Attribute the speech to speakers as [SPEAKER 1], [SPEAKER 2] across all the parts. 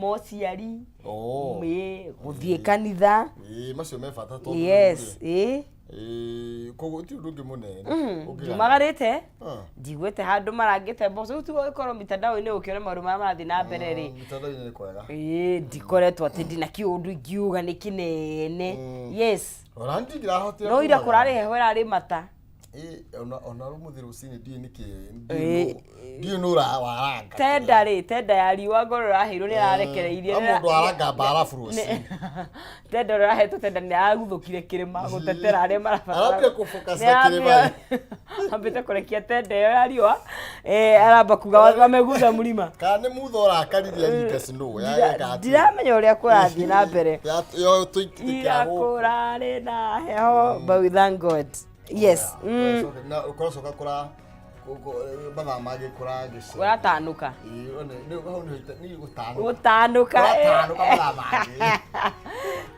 [SPEAKER 1] Mociari.
[SPEAKER 2] Oh.
[SPEAKER 1] Ĩĩ, gũthiĩ kanitha.
[SPEAKER 2] Ĩĩ, macio me bata tondũ
[SPEAKER 1] Yes, ĩĩ.
[SPEAKER 2] Ĩĩ, koguo ti ũndũ ũngĩ mũnene ũngĩgana.
[SPEAKER 1] Njumagarĩte.
[SPEAKER 2] Ah.
[SPEAKER 1] Ndiguĩte handũ marangĩte mboco. Rĩu tiga ũgĩkorwo mitandao-inĩ ũkĩona maũndũ marĩa marathiĩ na mbere rĩ.
[SPEAKER 2] Mitandao-inĩ nĩ kwega.
[SPEAKER 1] Ĩĩ, ndikoretwo atĩ ndina kĩũndũ ingiuga nĩ kĩnene. Yes.
[SPEAKER 2] Ona ndingĩrahotire
[SPEAKER 1] No ira
[SPEAKER 2] kumagara.
[SPEAKER 1] kũrarĩ heho ĩrarĩ mata.
[SPEAKER 2] Ĩĩ, ona rũmũthĩ rũcinĩ ndiũĩ nĩkĩ
[SPEAKER 1] Ĩĩ.
[SPEAKER 2] ndiũĩ nũ waranga.
[SPEAKER 1] Tenda rĩ, tenda ya riũa ngoro ĩraheirwo nĩ ĩrarekereirie.
[SPEAKER 2] No mũndũ aranga mbarabu rũcinĩ.
[SPEAKER 1] Tenda ũrĩa ũrahetwo tenda nĩ araguthũkire kĩrĩma gũtetera arĩa marabatara.
[SPEAKER 2] Arambia kũ-focus
[SPEAKER 1] Nĩ
[SPEAKER 2] na kĩrĩma.
[SPEAKER 1] Ambĩte kũrekia tenda ĩyo ya riũa. Eh, aramba kuga wamegutha mũrima.
[SPEAKER 2] Kana nĩ mutho ũrakaririe aringa snow yageka atĩa?
[SPEAKER 1] Ndiramenya ũrĩa kũrathiĩ na mbere.
[SPEAKER 2] Yo tũikĩte
[SPEAKER 1] Ira
[SPEAKER 2] kĩa gũkũ.
[SPEAKER 1] kũrarĩ na heho, but we thank God. Yes.
[SPEAKER 2] Na ũkoracoka kũra mathaa mangĩ kũragĩcera.
[SPEAKER 1] Kũratanũka.
[SPEAKER 2] Ĩĩ, one, hau nĩ gũtanũka.
[SPEAKER 1] Gũtanũka.
[SPEAKER 2] Kũratanũka mathaa mangĩ.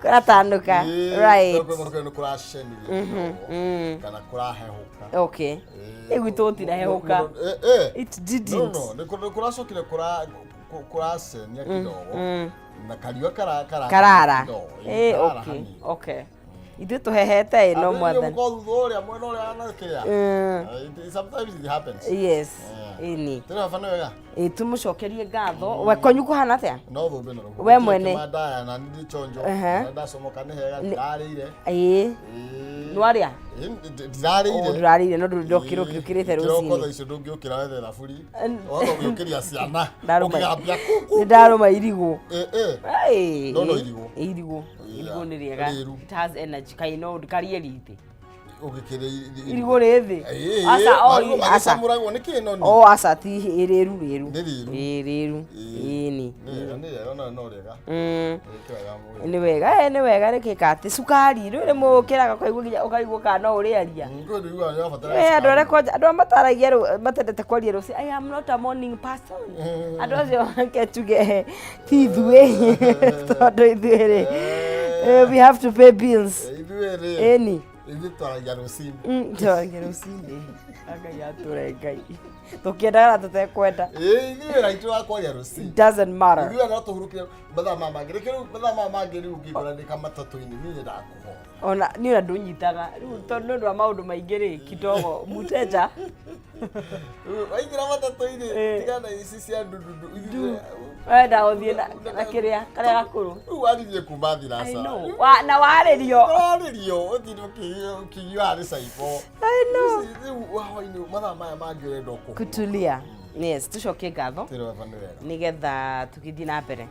[SPEAKER 1] Kũratanũka. Right.
[SPEAKER 2] Nĩ kũracenirie kidogo, kana kũrahehũka.
[SPEAKER 1] Okay.
[SPEAKER 2] Ĩĩ,
[SPEAKER 1] Ĩ gwitũ gũtirahehũka.
[SPEAKER 2] Eh, eh.
[SPEAKER 1] It didn't.
[SPEAKER 2] No, nĩ kũracokire kũracenia kidogo na kariũa kara
[SPEAKER 1] Karara.
[SPEAKER 2] kidogo. Ĩĩ,
[SPEAKER 1] Eh,
[SPEAKER 2] karara
[SPEAKER 1] okay.
[SPEAKER 2] hanini.
[SPEAKER 1] Okay. Ithuĩ tũhehete ĩ no
[SPEAKER 2] Andũ
[SPEAKER 1] mwathani.
[SPEAKER 2] mũkorwo thutha ũrĩa mwena ũrĩa na kĩrĩa. Sometimes it happens.
[SPEAKER 1] Yes.
[SPEAKER 2] Yeah.
[SPEAKER 1] Ĩni.
[SPEAKER 2] Tĩrĩ baba nĩ wega.
[SPEAKER 1] Ĩ tũmũcokerie ngatho. We kwanyu kũhana atĩa?
[SPEAKER 2] No thũmbĩ na rũhuho.
[SPEAKER 1] We mwene.
[SPEAKER 2] Ndaya na nĩ chonjo.
[SPEAKER 1] Ehe.
[SPEAKER 2] Na ndacomoka nĩ hega ndirarĩire.
[SPEAKER 1] Ĩĩ.
[SPEAKER 2] Ĩĩ.
[SPEAKER 1] Nĩwarĩa?
[SPEAKER 2] Ĩĩ, ndirarĩire.
[SPEAKER 1] Oh, ndũrarĩire no ndũrokĩra ũkĩrĩte
[SPEAKER 2] Kĩroko thaa
[SPEAKER 1] rũcinĩ.
[SPEAKER 2] icio ndũngĩũkĩra wethe thaburi. Wahota gũgĩũkĩria ciana.
[SPEAKER 1] Ndarũma.
[SPEAKER 2] Ũkĩgambia kuku.
[SPEAKER 1] Nĩ ndarũma irigũ.
[SPEAKER 2] Ĩ, ĩ.
[SPEAKER 1] Ĩĩ.
[SPEAKER 2] No, no irigũ.
[SPEAKER 1] Ĩ, irigũ. Irigũ nĩ rĩega.
[SPEAKER 2] Rĩru.
[SPEAKER 1] It has energy. Kaĩ no karie rĩthĩ.
[SPEAKER 2] Ũgĩkĩrĩa
[SPEAKER 1] Irigũ rĩ thĩ.
[SPEAKER 2] Ĩĩ,
[SPEAKER 1] Aca, oh,
[SPEAKER 2] marigũ
[SPEAKER 1] aca.
[SPEAKER 2] magĩcamũragwo nĩ kĩ no nĩ?
[SPEAKER 1] Oh, aca ti ĩ rĩru rĩru.
[SPEAKER 2] Nĩ rĩru.
[SPEAKER 1] Ĩ rĩru.
[SPEAKER 2] Ĩĩ.
[SPEAKER 1] Ĩni.
[SPEAKER 2] Nĩ rĩega, nĩ rĩega, no no rĩega. Ĩ, kĩwega mũno.
[SPEAKER 1] Nĩ wega, nĩ wega nĩkĩ ka atĩ cukari rĩu nĩ mũkĩraga ũkaigua nginya ũkaigua kana no ũrĩaria.
[SPEAKER 2] Kwĩ ũndũ ũiguaga nĩ ũrabatara
[SPEAKER 1] Eh, andũ arĩa
[SPEAKER 2] cukari.
[SPEAKER 1] kwanja andũ arĩa mataragia rũ matendete kwaria rũciũ I am not a morning person. Andũ acio reke tuge ti ithuĩ tondũ ithuĩ rĩ we have to pay bills.
[SPEAKER 2] Ithuĩ rĩ,
[SPEAKER 1] Ĩni.
[SPEAKER 2] ithuĩ twaragia rũcinĩ.
[SPEAKER 1] Twaragia rũcinĩ. Ngai atũre Ngai. Tũkĩendaga na tũtekwenda.
[SPEAKER 2] Ĩĩ, ithuĩ wĩra witũ wa kwaria rũcinĩ.
[SPEAKER 1] It doesn't matter.
[SPEAKER 2] Ithuĩ no tũhurũkire mathaa maya mangĩ. Reke rĩu mathaa maya mangĩ rĩu ngĩkora ndĩ kamatatũ-inĩ, niĩ nyendaga kũhoya.
[SPEAKER 1] Ona niĩ ona ndũnyitaga rĩu tondũ nĩ ũndũ wa maũndũ maingĩ rĩ kidogo muteja.
[SPEAKER 2] Rĩu waingĩra matatũ-inĩ,
[SPEAKER 1] Ĩĩ.
[SPEAKER 2] tigana na ici cia ndundu.
[SPEAKER 1] Wenda gũthiĩ na kĩrĩa karĩa gakũrũ.
[SPEAKER 2] Rĩu waririe kuma
[SPEAKER 1] I
[SPEAKER 2] thinacara.
[SPEAKER 1] know. Na warĩrio.
[SPEAKER 2] Warĩrio ũtinde ũkĩgiũa nĩ caibo.
[SPEAKER 1] I know.
[SPEAKER 2] Rĩu hwainĩ mathaa maya mangĩ ũrenda ũkũhurũka.
[SPEAKER 1] Kutulia. Yes, tucokie ngatho
[SPEAKER 2] Tĩrĩ baba nĩ wega.
[SPEAKER 1] nĩgetha tũgĩthiĩ na mbere.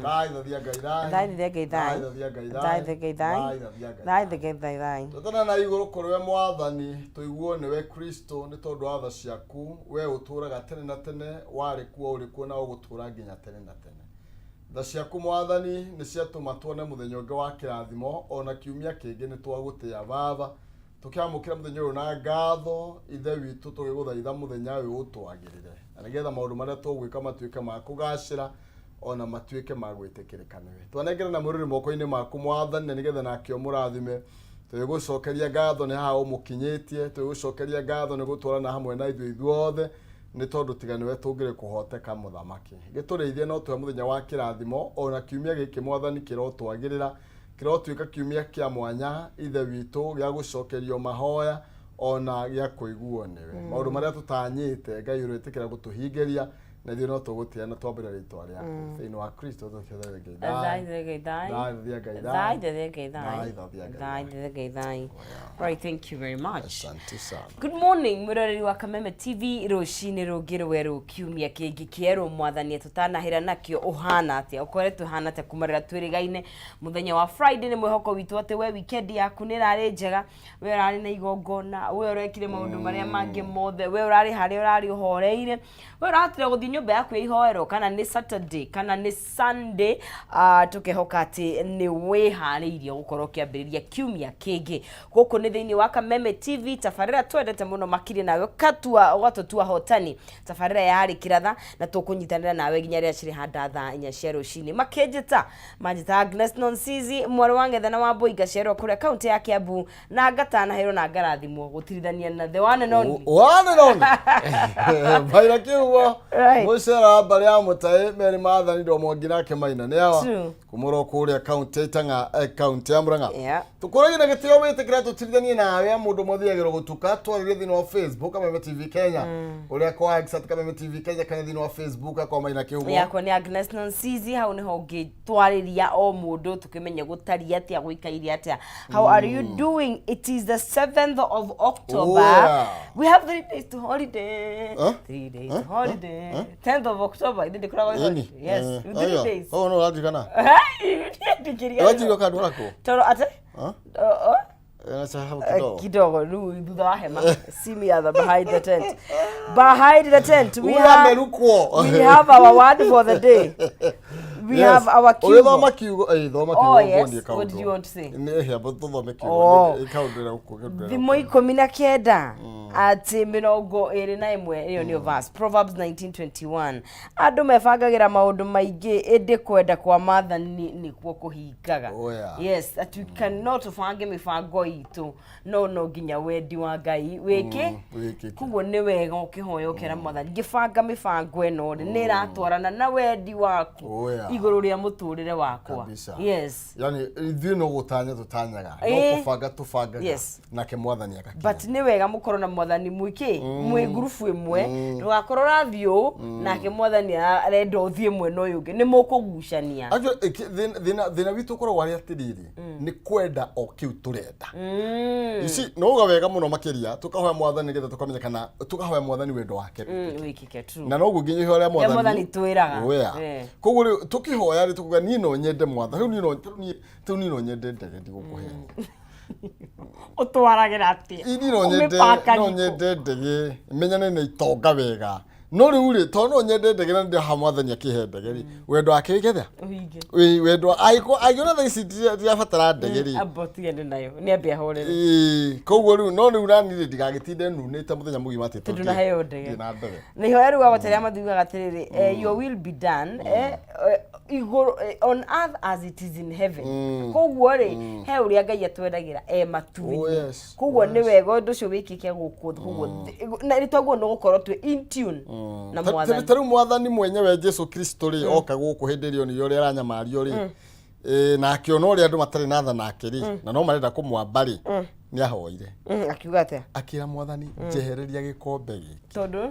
[SPEAKER 2] Thai thathia Ngai thai.
[SPEAKER 1] Thai thathia Ngai thai.
[SPEAKER 2] Thai thathia Ngai thai.
[SPEAKER 1] Thai thathia Ngai thai.
[SPEAKER 2] Thai thathia Ngai
[SPEAKER 1] Thai thathia Ngai thai.
[SPEAKER 2] Twetana na igũrũ kũrĩ we Mwathani, tũiguo nĩwe Kristo nĩ tondũ wa tha ciaku, we ũtũũraga tene na tene, warĩ kuo, ũrĩ kuo na ũgũtũũra nginya tene na tene. Tha ciaku Mwathani nĩ ciatũma tuone mũthenya ũngĩ wa kĩrathimo, o na kiumia kĩngĩ nĩ twagũtĩa Baba. Tũkĩamũkĩra mũthenya ũyũ na ngatho, Ithe witũ tũgĩgũthaitha mũthenya ũyũ ũtwagĩrĩre, na nĩgetha maũndũ marĩa tũgwĩka matuĩke ma kũgacĩra, ona matuĩke ma gwĩtĩkĩrĩka nĩwe. Twanengera na mũrĩrĩ moko-inĩ maku Mwathani, na nĩgetha nake ũmũrathime. Tũgĩgũcokeria ngatho nĩ haha ũmũkinyĩtie, tũgĩgũcokeria ngatho nĩ gũtwarana hamwe na ithuĩ ithuothe, nĩ tondũ tiga nĩwe tũngĩrĩ kũhoteka mũthamaki. Gĩtũrĩithie no tũhe mũthenya wa kĩrathimo, ona kiumia gĩkĩ Mwathani kĩrotwagĩrĩra, kĩrotuĩka kiumia kĩa mwanya Ithe witũ, gĩa gũcokerio mahoya, ona gĩa kũiguo nĩwe. Maũndũ marĩa tũtanyĩte Ngai ũrĩtĩkĩra gũtũhingĩria, na ithuĩ no tũgũtĩa na twambĩre rĩtwa rĩaku. Thĩinĩ wa Kristo tũkĩothere Ngai
[SPEAKER 1] Thai
[SPEAKER 2] thai.
[SPEAKER 1] thathia Ngai thai.
[SPEAKER 2] Thai thathia Ngai
[SPEAKER 1] Thai
[SPEAKER 2] thai.
[SPEAKER 1] thathia Ngai thai.
[SPEAKER 2] Thai thathia Ngai
[SPEAKER 1] Thai
[SPEAKER 2] thai.
[SPEAKER 1] thathia Ngai thai. Right, thank you very much.
[SPEAKER 2] Asante sana.
[SPEAKER 1] Good morning mwĩroreri wa Kameme TV rũcinĩ rũngĩ rwerũ kiumia kĩngĩ kĩerũ mwathani tũtanahĩra nakĩo ũhana atĩa ũkoretwo ũhana atĩa kuma rĩrĩa twĩrĩgaine mũthenya wa Friday nĩ mwĩhoko witũ atĩ we weekend yaku nĩ ĩrarĩ njega we ũrarĩ na igongona we ũrekire maũndũ marĩa mangĩ mothe we ũrarĩ harĩa ũrarĩ ũhoreire we ũrahotire gũthiĩ nyũmba yaku ya ihoero kana nĩ Saturday kana nĩ Sunday tũkehoka atĩ nĩ wĩharĩirie gũkorwo ũkĩambĩrĩria kiumia kĩngĩ gũkũ nĩ thĩinĩ wa Kameme TV tabarĩra twendete mũno makĩria nawe ũgatua ũgatũtua hotani tabarĩra yarĩ kĩratha na tũkũnyitanĩra nawe nginya rĩrĩa cirĩ handa thaa inya cia rũcinĩ makĩnjĩta manjĩta Agnes Nonsizi mwarĩ wa Ng'ethe na wa Mbũi ngaciarĩrwo kũrĩa kaunti ya Kiambu na ngatanahĩrwo na ngarathimwo gũtirithania na the one and only
[SPEAKER 2] One and only. Maira kiugo.
[SPEAKER 1] Right. Right.
[SPEAKER 2] Mũcera wa mbarĩ ya mũtaĩ merĩ maathani Ndomwangi nake Maina nĩ awa
[SPEAKER 1] True.
[SPEAKER 2] kumũra kũrĩa kaunti ya Itang'a, kaunti ya Murang'a.
[SPEAKER 1] Yeah.
[SPEAKER 2] Tũkũragia na gĩtĩo wĩtĩkĩra tũtirithanie nawe mũndũ ũmwe ũthiagĩrwo gũtuka twarĩrie thĩinĩ wa Facebook Kameme TV Kenya, ũrĩa kwa X at Kameme TV Kenya, kana thĩinĩ wa Facebook akwa Maina Kĩhumo.
[SPEAKER 1] Yakwa nĩ Agnes Nonsizi. Hau nĩho ũngĩtwarĩria o mũndũ tũkĩmenye gũtariĩ atĩa, gũikaire atĩa. How are you doing? It is the 7th of October.
[SPEAKER 2] Oh, yeah.
[SPEAKER 1] We have 3 days to holiday.
[SPEAKER 2] Huh?
[SPEAKER 1] 3 days to holiday. 10th of October ithe ndĩkoragwo ĩ
[SPEAKER 2] Ĩni.
[SPEAKER 1] holiday. Yes.
[SPEAKER 2] Eh,
[SPEAKER 1] 3
[SPEAKER 2] aya.
[SPEAKER 1] days.
[SPEAKER 2] Oh, no ũraririkana.
[SPEAKER 1] Ndikĩriganĩrwo.
[SPEAKER 2] Ũranjigua kana ndũrakwo?
[SPEAKER 1] Tondũ ate
[SPEAKER 2] Huh?
[SPEAKER 1] Oh, oh.
[SPEAKER 2] Nasahau kidogo.
[SPEAKER 1] Kidogo rĩu thutha wa hema. See me at the behind the tent, behind the tent. We
[SPEAKER 2] Ura
[SPEAKER 1] have
[SPEAKER 2] amerukwo.
[SPEAKER 1] We have our word for the day. We
[SPEAKER 2] Yes.
[SPEAKER 1] have our
[SPEAKER 2] Ũrĩ thoma
[SPEAKER 1] kiugo.
[SPEAKER 2] kiugo, thoma
[SPEAKER 1] Oh,
[SPEAKER 2] kiugo.
[SPEAKER 1] yes.
[SPEAKER 2] Nguonie
[SPEAKER 1] What did
[SPEAKER 2] kaũndũ.
[SPEAKER 1] you want to say?
[SPEAKER 2] Nĩ hĩa tũthome kiugo.
[SPEAKER 1] Oh.
[SPEAKER 2] Kaũndũ ĩrĩa ũkũ-
[SPEAKER 1] Thimo 19 atĩ 21, ĩyo nĩyo verse, Proverbs 19:21. Andũ mebangagĩra maũndũ maingĩ, ĩndĩ kwenda kwa Maathani nĩkuo kũhingaga.
[SPEAKER 2] Oh, yeah.
[SPEAKER 1] Yes, that we cannot tũbange mĩbango itũ, no nginya wendi wa Ngai wĩke.
[SPEAKER 2] Wĩkĩke.
[SPEAKER 1] Koguo nĩ wega ũkĩhoya ũkera Mwathani, ngĩbanga mĩbango ĩno rĩ, nĩ ĩratwarana na wendi waku
[SPEAKER 2] Oh, yeah.
[SPEAKER 1] igũrũ rĩa mũtũrĩre wakwa?
[SPEAKER 2] Kabisa.
[SPEAKER 1] Yes.
[SPEAKER 2] Yani ithuĩ no gũtanya tũtanyaga, no kũbanga tũbangaga, nake Mwathani agakinya.
[SPEAKER 1] But nĩ wega mũkorwo na Mwathani mwĩkĩ mwĩ ngurubu ĩmwe. Ndũgakorwo ũrathiĩ ũũ nake Mwathani arenda ũthiĩ mwena ũyũ ũngĩ, nĩ mũkũgucania.
[SPEAKER 2] Actually, thĩna witũ ũkoragwo arĩ atĩrĩrĩ, nĩ kwenda o kĩu tũrenda. You see, no uga wega mũno makĩria tũkahoya Mwathani nĩgetha tũkamenya kana tũkahoya Mwathani wendo wake.
[SPEAKER 1] Wĩkĩke, true.
[SPEAKER 2] Na noguo nginya ihoya rĩa
[SPEAKER 1] Rĩa Mwathani twĩraga.
[SPEAKER 2] Oh, yeah. Koguo rĩu tũkĩhoya rĩ, tũkuga niĩ no nyende Mwathani rĩu, niĩ no rĩu niĩ no nyende ndege, ndigũkũhenia.
[SPEAKER 1] Ũtwaragĩra atĩa?
[SPEAKER 2] Niĩ no nyende,
[SPEAKER 1] Ũmĩpaka
[SPEAKER 2] no
[SPEAKER 1] riko.
[SPEAKER 2] nyende ndege, menyane na itonga wega, no rĩu rĩ, tondũ no nyende ndege na ndĩha Mwathani akĩhe ndege rĩ, wendo wake wĩke atĩa?
[SPEAKER 1] Ũhinge.
[SPEAKER 2] Wendo angĩona thaa ici ndirabatara ndege rĩ,
[SPEAKER 1] Amba ũtigane nayo, nĩ ambe ahorere.
[SPEAKER 2] Ĩĩ, koguo rĩu no rĩu nani rĩ, ndigagĩtinde nunĩte mũthenya mũgima atĩ
[SPEAKER 1] Tondũ ndaheo ndege.
[SPEAKER 2] ndirĩ na ndege.
[SPEAKER 1] Na ihoya rĩu agote rĩa mathiugaga atĩrĩrĩ, "Your will be done igũrũ, on earth as it is in heaven." Koguo rĩ, he ũrĩa Ngai atwendagĩra e
[SPEAKER 2] Oh,
[SPEAKER 1] matu-inĩ.
[SPEAKER 2] yes.
[SPEAKER 1] Koguo nĩ wega ũndũ ũcio wĩkĩke gũkũ thĩ. Koguo na nĩ twaguo nĩ gũkorwo twĩ in tune na Mwathani.
[SPEAKER 2] Ta rĩu Mwathani mwenyewe Jesu Kristo rĩ, oka gũkũ hĩndĩ ĩrĩa onire ũrĩa aranyamario rĩ, na akĩona ũrĩa andũ matarĩ na tha nake rĩ, na no marenda kũmwamba rĩ, nĩ ahoire.
[SPEAKER 1] Akiuga atĩa?
[SPEAKER 2] Akĩra Mwathani, njehereria gĩkombe gĩkĩ.
[SPEAKER 1] Tondũ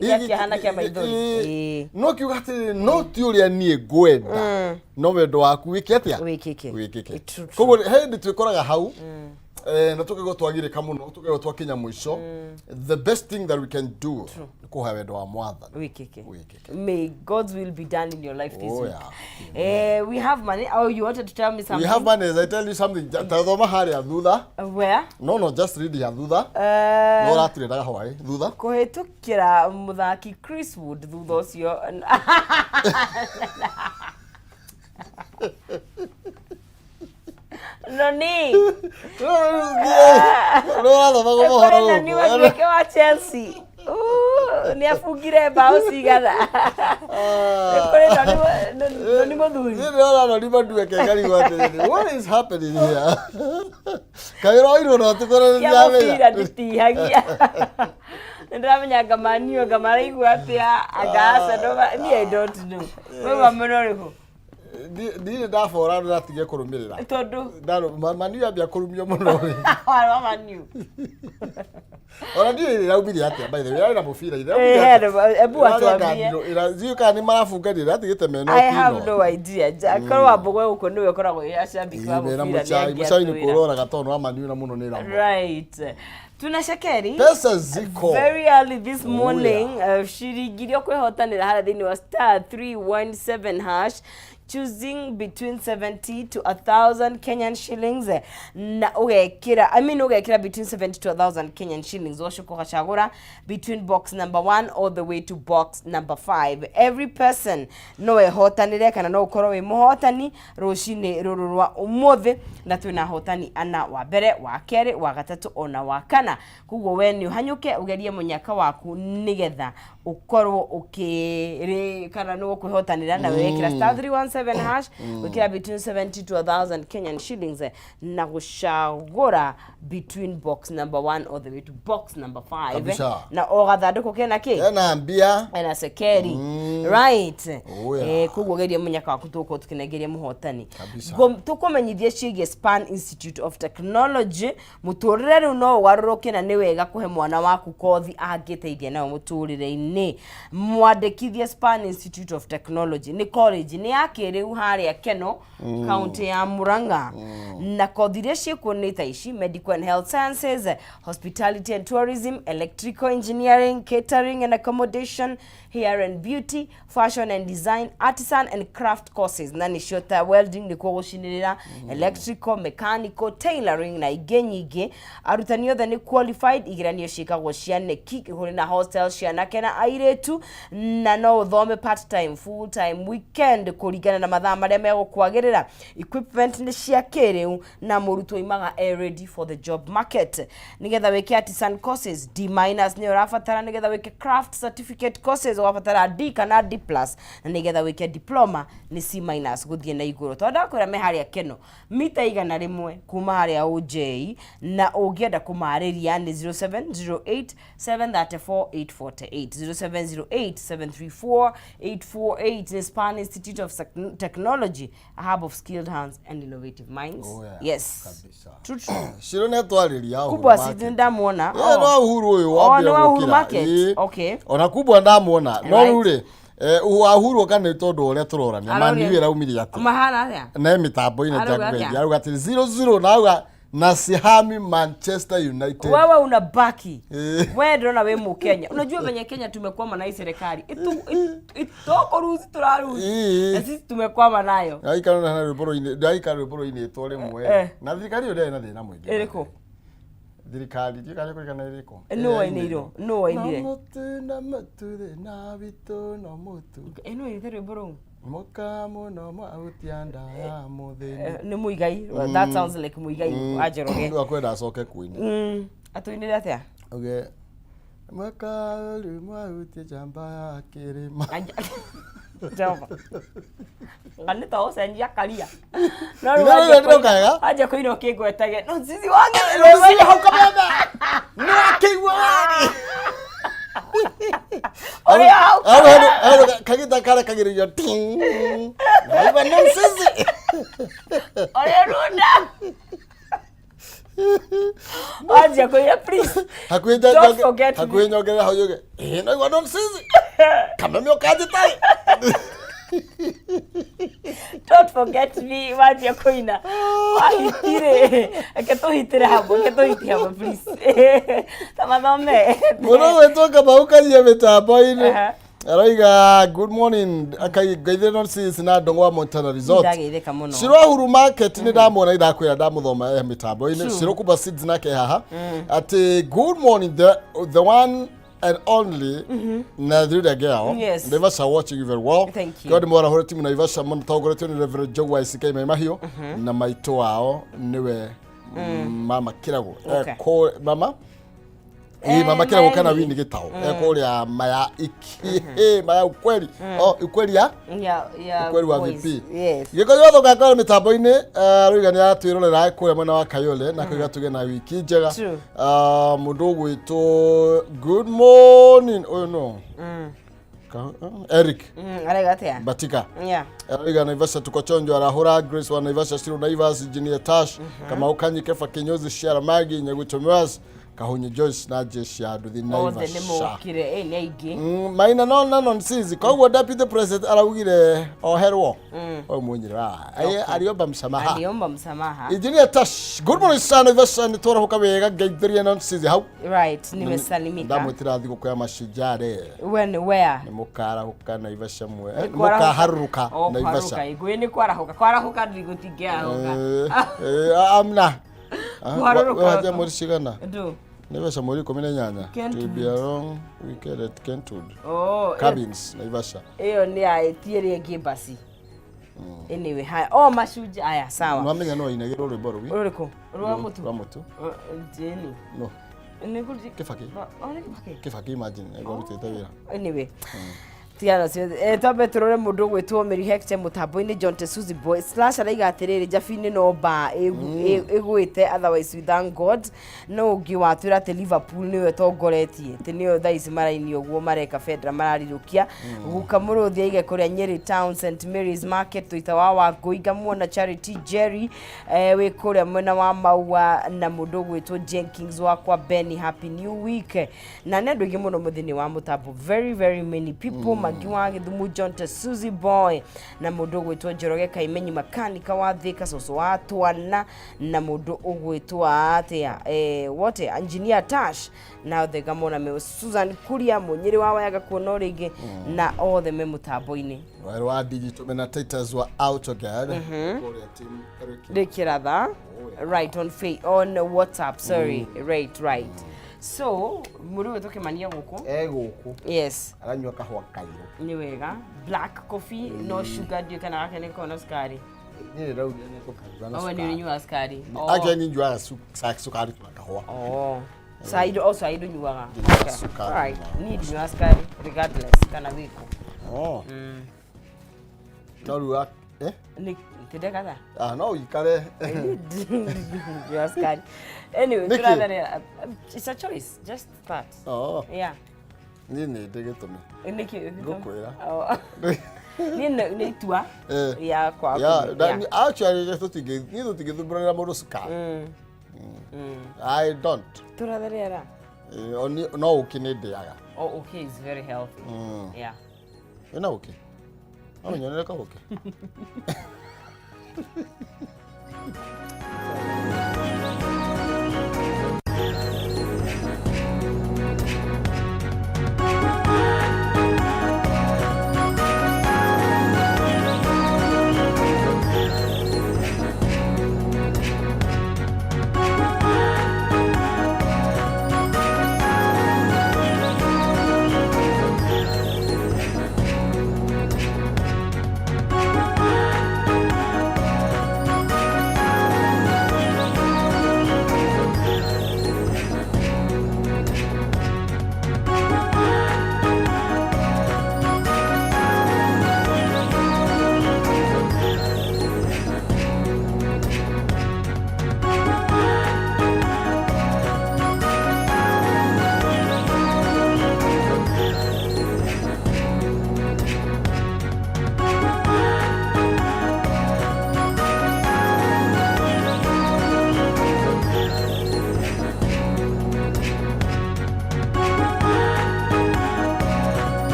[SPEAKER 1] gĩakĩhana kĩa maithori.
[SPEAKER 2] No kiuga atĩrĩrĩ, no ti ũrĩa niĩ ngwenda, no wendo waku wĩke atĩa?
[SPEAKER 1] Wĩkĩke.
[SPEAKER 2] Wĩkĩke.
[SPEAKER 1] True, true.
[SPEAKER 2] Koguo he hĩndĩ twĩkoraga hau, na tũkaigua twagirĩka mũno, tũkaigua twakinya mũico. The best thing that we can do nĩ kũhoya wendo wa Mwathani
[SPEAKER 1] wĩkĩke.
[SPEAKER 2] Wĩkĩke.
[SPEAKER 1] May God's will be done in your life this
[SPEAKER 2] Oh,
[SPEAKER 1] week.
[SPEAKER 2] yeah.
[SPEAKER 1] We have money. Oh, you wanted to tell me something?
[SPEAKER 2] We have money. As I tell you something, tathoma harĩa thutha.
[SPEAKER 1] Where?
[SPEAKER 2] No, just read ya thutha. No ũraturendaga hwaĩ thutha.
[SPEAKER 1] Kũhĩtũkĩra mũthaki Chris Wood thutha ũcio. Noni.
[SPEAKER 2] Nĩ ũrathoma mohoro
[SPEAKER 1] Kũrĩ nani
[SPEAKER 2] gũkũ.
[SPEAKER 1] watuĩke wa Chelsea. Ooh, nĩ abungire mbaũ cigana? Kũrĩ noni mũthuri.
[SPEAKER 2] Niĩ ndĩrona noni madueke ngarigwo atĩrĩrĩ, what is happening here? Kaĩ ũroirwo no tũkorwo nĩ
[SPEAKER 1] Cia mũbira nditihagia. Nĩ ndĩramenya anga maniũ anga maraigua atĩa, anga Arsenal me, I don't know. We wamena ũrĩkũ?
[SPEAKER 2] Ndirĩ ndabora, ndĩratigia kũrũmĩrĩra.
[SPEAKER 1] Tondũ
[SPEAKER 2] Manu yambia kũrumio mũno rĩ.
[SPEAKER 1] Warĩ wa Maniu.
[SPEAKER 2] Ona ndiũĩ ĩraumire atĩa, by the way, ĩrarĩ na mũbira.
[SPEAKER 1] Ebu atuambie.
[SPEAKER 2] Ndiũĩ kana nĩ marabunganire, ĩratigĩte mena.
[SPEAKER 1] I have no idea. Korwo wa Mbũgwe gũkũ nĩwe ũkoragwo wĩ acambiki wa
[SPEAKER 2] Mena
[SPEAKER 1] mũbira
[SPEAKER 2] mũcai, mũcai nĩ
[SPEAKER 1] nĩangĩatwĩra.
[SPEAKER 2] kũroraga tondũ wa Manu na mũno nĩ ĩramũ.
[SPEAKER 1] Right. Tuna shekeri.
[SPEAKER 2] Pesa ziko.
[SPEAKER 1] Very early this morning,
[SPEAKER 2] Oh,
[SPEAKER 1] ciringi iria ũkwĩhotanĩra harĩa thĩinĩ wa *317#, choosing between 70 to 1000 Kenyan shillings, na ũgekĩra, I mean, ũgekĩra between 70 to 1000 Kenyan shillings, ũgacoka ũgacagũra between box number 1 all the way to box number 5. Every person no ehotanĩre kana no ũkorwo wĩ mũhotani rũcinĩ rũrũ rwa ũmũthĩ, na twĩna ahotani ana, wa mbere, wa kerĩ, wa gatatũ ona wa kana. Koguo we nĩ ũhanyũke ũgerie mũnyaka waku nĩgetha Ũkorwo ũkĩrĩ kana nĩ ũkwĩhotanĩra na wekĩra *317# gwĩkĩra between 70 to 1000 Kenyan shillings na gũcagũra between box number 1 all the way to box number 5.
[SPEAKER 2] Kabisa.
[SPEAKER 1] Na o gathandũkũ kena kĩ?
[SPEAKER 2] Ena mbia.
[SPEAKER 1] Ena cekeri, right?
[SPEAKER 2] Oh, yeah.
[SPEAKER 1] Koguo geria mũnyaka waku, tũgũkorwo tũkĩnengeria mũhotani.
[SPEAKER 2] Kabisa.
[SPEAKER 1] Tũkũmenyithia ciĩgiĩ Span Institute of Technology. Mũtũrĩre rĩu no ũgarũrũke na nĩ wega kũhe mwana waku kothi angĩteithia nayo mũtũrĩre-inĩ. Mwandĩkithie Span Institute of Technology, nĩ college nĩ ya kĩrĩu harĩa Keno, kaunti ya Murang'a, na kothi iria ciĩkuo nĩ ta ici: medical and health sciences, hospitality and tourism, electrical engineering, catering and accommodation, hair and beauty, fashion and design, artisan and craft courses, na nĩcio ta welding, nĩkuo gũcinĩrĩra, electrical, mechanical, tailoring na ingĩ nyingĩ. Arutani othe nĩ qualified. Igeranio ciĩkagwo cia neki. Kũrĩ na hostel cia anake na airĩtu, na no ũthome part time, full time, weekend, kũringana na mathaa marĩa megũkwagĩrĩra. Equipment nĩ cia kĩrĩu na mũrutwo imaga e ready for the job market. Nĩgetha wĩke artisan courses, D minus nĩyo ũrabatara. Nĩgetha wĩke craft certificate courses, ũgabatara D kana D plus, na nĩgetha wĩke diploma nĩ C minus gũthiĩ na igũrũ. Tondũ ndakwĩra me harĩa Keno, mita 100 kuma harĩa OJ, na ũngĩenda kũmarĩria nĩ 0708 734 848, 0708 734 848. Nĩ Span Institute of Technology, a hub of skilled hands and innovative minds.
[SPEAKER 2] Oh, yeah.
[SPEAKER 1] Yes.
[SPEAKER 2] Kabisa.
[SPEAKER 1] True, true.
[SPEAKER 2] Ciro nĩ atwarĩria Uhuru
[SPEAKER 1] Kubwa
[SPEAKER 2] Market.
[SPEAKER 1] si ndamuona.
[SPEAKER 2] Eh, no Uhuru ũyũ
[SPEAKER 1] Oh,
[SPEAKER 2] wambia
[SPEAKER 1] nĩ wa Uhuru
[SPEAKER 2] gũkĩra.
[SPEAKER 1] Market.
[SPEAKER 2] Ĩĩ.
[SPEAKER 1] Okay.
[SPEAKER 2] Ona kubwa ndamuona no
[SPEAKER 1] Right.
[SPEAKER 2] rĩu rĩ, wa Uhuru oka nĩ tondũ ũrĩa tũrorania
[SPEAKER 1] Aroria-
[SPEAKER 2] mani ĩraumire atĩ
[SPEAKER 1] Mahana atĩa?
[SPEAKER 2] ne mĩtambo-inĩ.
[SPEAKER 1] Arauga atĩa?
[SPEAKER 2] Njakũgeithia, arauga atĩ 00 na auga na sihami Manchester United.
[SPEAKER 1] Wewe unabaki.
[SPEAKER 2] Eh.
[SPEAKER 1] We ndĩrona wĩ mũkenya. Unajua venye Kenya tumekwama na hii serikali itoko ruzi tũraruzi
[SPEAKER 2] Ĩĩ.
[SPEAKER 1] na sisi tumekwama nayo.
[SPEAKER 2] Ndaikara na rwĩmbo rũinĩ, ndaikara rwĩmbo rũinĩtwo rĩmwe na thirikari ĩyo ndĩarĩ na thĩna mũingĩ.
[SPEAKER 1] Ĩrĩkũ?
[SPEAKER 2] Thirikari ndiũĩ kana nĩkũririkana ĩrĩkũ.
[SPEAKER 1] Nũ wainĩirwo? Nũ wainire?
[SPEAKER 2] No mũtu na mũtu thĩna witũ no mũtu.
[SPEAKER 1] Ĩ, nũ wainĩte rwĩmbo rũu?
[SPEAKER 2] Mũka mũno mwahutia nda ya mũthĩni.
[SPEAKER 1] Nĩ Muigai. That sounds like Muigai wa Njoroge.
[SPEAKER 2] Rĩu akwenda acoke kuina.
[SPEAKER 1] Atũinĩre atĩa?
[SPEAKER 2] Auge mwaka rĩu mwahutia njamba ya kĩrĩma.
[SPEAKER 1] Jehova. Nga nĩ ta ũcenjia karia. No rĩu
[SPEAKER 2] Ithe rĩu ndĩrokaga.
[SPEAKER 1] wanjia kũina ũkĩngwetage. No sisi wange.
[SPEAKER 2] Rũciũ hau kameme nĩ wakĩigua wari.
[SPEAKER 1] Ũrĩa hau.
[SPEAKER 2] Hau hau kagita karĩa kagĩrĩrio ting naigua no sisi.
[SPEAKER 1] Ũrĩa runda. Wanjia kũina, please.
[SPEAKER 2] Hakuhĩ
[SPEAKER 1] Don't forget me.
[SPEAKER 2] hakuhĩ nyongerera hau yuge ĩ naigua no sisi kameme ũkanjĩtarĩ.
[SPEAKER 1] Don't forget me wanjia kũina. Wahitire. Reke tũhitĩre hamwe, reke tũhitie hamwe, please. Ta mathome.
[SPEAKER 2] Mũno gwĩtwo Kamau Kanyia mĩtambo-inĩ. Arauga good morning, akangeithia no sis na ndongo wa Montana Resort.
[SPEAKER 1] Ndageithĩka mũno.
[SPEAKER 2] Ciro Uhuru Market nĩ ndamuona, irakwĩra ndamuthoma mĩtambo-inĩ. Ciro Kuba Seeds nake haha atĩ good morning, the one and only Nathirida girl. Naivasha watching you very well.
[SPEAKER 1] Thank you.
[SPEAKER 2] God mwarahũre timu Naivasha mũno tongoretio nĩ Reverend Jogo ICK Mai Mahiũ na maitũ wao nĩwe mama Kĩrago. Mama ĩ mama Kĩrago kana
[SPEAKER 1] Mary.
[SPEAKER 2] Wini Gĩtaũ kũrĩa maya iki maya ukweli, oh, ukweli ya
[SPEAKER 1] Ya
[SPEAKER 2] ukweli wa
[SPEAKER 1] boys.
[SPEAKER 2] VP.
[SPEAKER 1] Yes.
[SPEAKER 2] Gĩko gĩothe ũgakora mĩtambo-inĩ, rauga nĩ aratwĩrorera kũrĩa mwena wa Kayole na kũiga tũgĩe na wiki njega.
[SPEAKER 1] True.
[SPEAKER 2] Mũndũ ũgwĩtwo good morning ũyũ no Eric
[SPEAKER 1] Arauga atĩa?
[SPEAKER 2] Batika. Arauga Naivasha tuko chonjo, arahũra Grace wa Naivasha, Shiro Naivas, Engineer Tash, Kamau Kanyi, Kefa Kinyozi, Shiara Magi, Nyagucho Kahunyi, Joyce na jeshi ya nduthi
[SPEAKER 1] Othe nĩ
[SPEAKER 2] Naivasha.
[SPEAKER 1] mokire, nĩ aingĩ.
[SPEAKER 2] Maina no na nonsense koguo deputy president araugire oherwo ũyũ munyire aliomba msamaha.
[SPEAKER 1] Aliomba msamaha.
[SPEAKER 2] Engineer Tash, good morning sana Naivasha, nĩ twarahuka wega, ngeithĩria nonsense hau.
[SPEAKER 1] Right, nimesalimika.
[SPEAKER 2] Ndamwĩtĩra thigũkũ ya mashujaa rĩ.
[SPEAKER 1] When, where?
[SPEAKER 2] Nĩ mũkarahuka Naivasha mwe
[SPEAKER 1] Nĩ
[SPEAKER 2] nĩ mũkaharũrũka
[SPEAKER 1] Oh,
[SPEAKER 2] Naivasha.
[SPEAKER 1] kwaruka. Ngũĩ nĩ kwarahuka. Kwarahuka ndigũtingĩarahũka.
[SPEAKER 2] Amna.
[SPEAKER 1] Kũharũrũka.
[SPEAKER 2] Wanja mweri cigana?
[SPEAKER 1] Ndũ.
[SPEAKER 2] Naivasha mweri 18.
[SPEAKER 1] Kentwood.
[SPEAKER 2] To be a long weekend at Kentwood
[SPEAKER 1] Oh,
[SPEAKER 2] Cabins, Naivasha.
[SPEAKER 1] Ĩyo nĩ ya ĩti ĩrĩa ĩngĩ basi. Anyway, haya. Oh, mashujaa. Haya, sawa.
[SPEAKER 2] Nwamenya no inagĩrwo rwĩmbo rũu.
[SPEAKER 1] Rũrĩkũ? Rwa mũtu?
[SPEAKER 2] Rwa mũtu.
[SPEAKER 1] Jeni.
[SPEAKER 2] No.
[SPEAKER 1] Nĩ kũruti-
[SPEAKER 2] Kĩbakĩ.
[SPEAKER 1] Oh, nĩ Kĩbakĩ.
[SPEAKER 2] Kĩbakĩ imagine nĩguo arutĩte wĩra.
[SPEAKER 1] Anyway, tigana ciothe. Twambe tũrore mũndũ ũgwĩtwo Mary Hector mũtambo-inĩ John Tesuzi Boy slash araiga atĩrĩrĩ njabi-inĩ no mbaa ĩgwĩte, otherwise we thank God. No ũngĩ watwĩra atĩ Liverpool nĩyo ĩtongoretie, atĩ nĩyo thaa ici maraini ũguo mareka bendera mararirũkia. Guka mũrũthi aige kũrĩa Nyeri Town St Mary's Market tũita wa Wangũi ngamuona Charity Jerry wĩ kũrĩa mwena wa Maua na mũndũ ũgwĩtwo Jenkins wakwa Benny, happy new week. Na nĩ andũ aingĩ mũno mũthĩinĩ wa mũtambo, very very many people. Mangi wa Gĩthumu, John Suzy Boy na mũndũ ũgwĩtwo Njoroge Kaimenyi makanika wa Thika, cũcũ wa Twana na mũndũ ũgwĩtwo atĩa, wote engineer Tash na othe ngamona me Susan Kuria Mũnyĩrĩ wa Wayaga kuona o rĩngĩ na othe me mũtambo-inĩ.
[SPEAKER 2] Rwaĩ rwa digital mena Titus wa AutoCAD kũrĩa team Eric.
[SPEAKER 1] Rĩkĩratha.
[SPEAKER 2] Oh, yeah.
[SPEAKER 1] Right on on WhatsApp, sorry. Right, so mũrĩ ũyũ tũkĩmania gũkũ.
[SPEAKER 2] E gũkũ.
[SPEAKER 1] Yes.
[SPEAKER 2] Aranyua kahũa kairũ.
[SPEAKER 1] Nĩ wega, black coffee, no sugar, ndiũ kana gake nĩ kona cukari.
[SPEAKER 2] Niĩ ndĩraugire nĩ ngũkaruga na
[SPEAKER 1] Oh, we nĩ
[SPEAKER 2] cukari.
[SPEAKER 1] ũrĩnyuaga cukari? Oh.
[SPEAKER 2] Actually niĩ njuaga cukari na kahũa.
[SPEAKER 1] Oh. Cai o cai ndũnyuaga?
[SPEAKER 2] Ndinyuaga
[SPEAKER 1] Okay.
[SPEAKER 2] cukari.
[SPEAKER 1] Alright. Niĩ ndinyuaga cukari regardless kana wĩkũ.
[SPEAKER 2] Oh. No rĩu eh?
[SPEAKER 1] Nĩ tindekatha.
[SPEAKER 2] Ah, no ũikare.
[SPEAKER 1] Ndinyuaga cukari. Anyway,
[SPEAKER 2] Nĩkĩ?
[SPEAKER 1] tũratharĩra. It's a choice, just that.
[SPEAKER 2] Oh,
[SPEAKER 1] Yeah.
[SPEAKER 2] niĩ nĩ ndĩ gĩtũmi.
[SPEAKER 1] Nĩkĩ?
[SPEAKER 2] Ngũkwĩra.
[SPEAKER 1] Oh. Niĩ nĩ itua rĩa kwaga
[SPEAKER 2] Yeah,
[SPEAKER 1] kũnyua. Yeah.
[SPEAKER 2] actually niĩ tũtingĩthumbũranĩra mũndũ cukari. I don't.
[SPEAKER 1] Tũratharĩra.
[SPEAKER 2] No ũkĩ nĩ ndĩaga.
[SPEAKER 1] Oh, okay, it's very healthy. Yeah.
[SPEAKER 2] Wĩna ũkĩ? No ũnyonere kaũkĩ?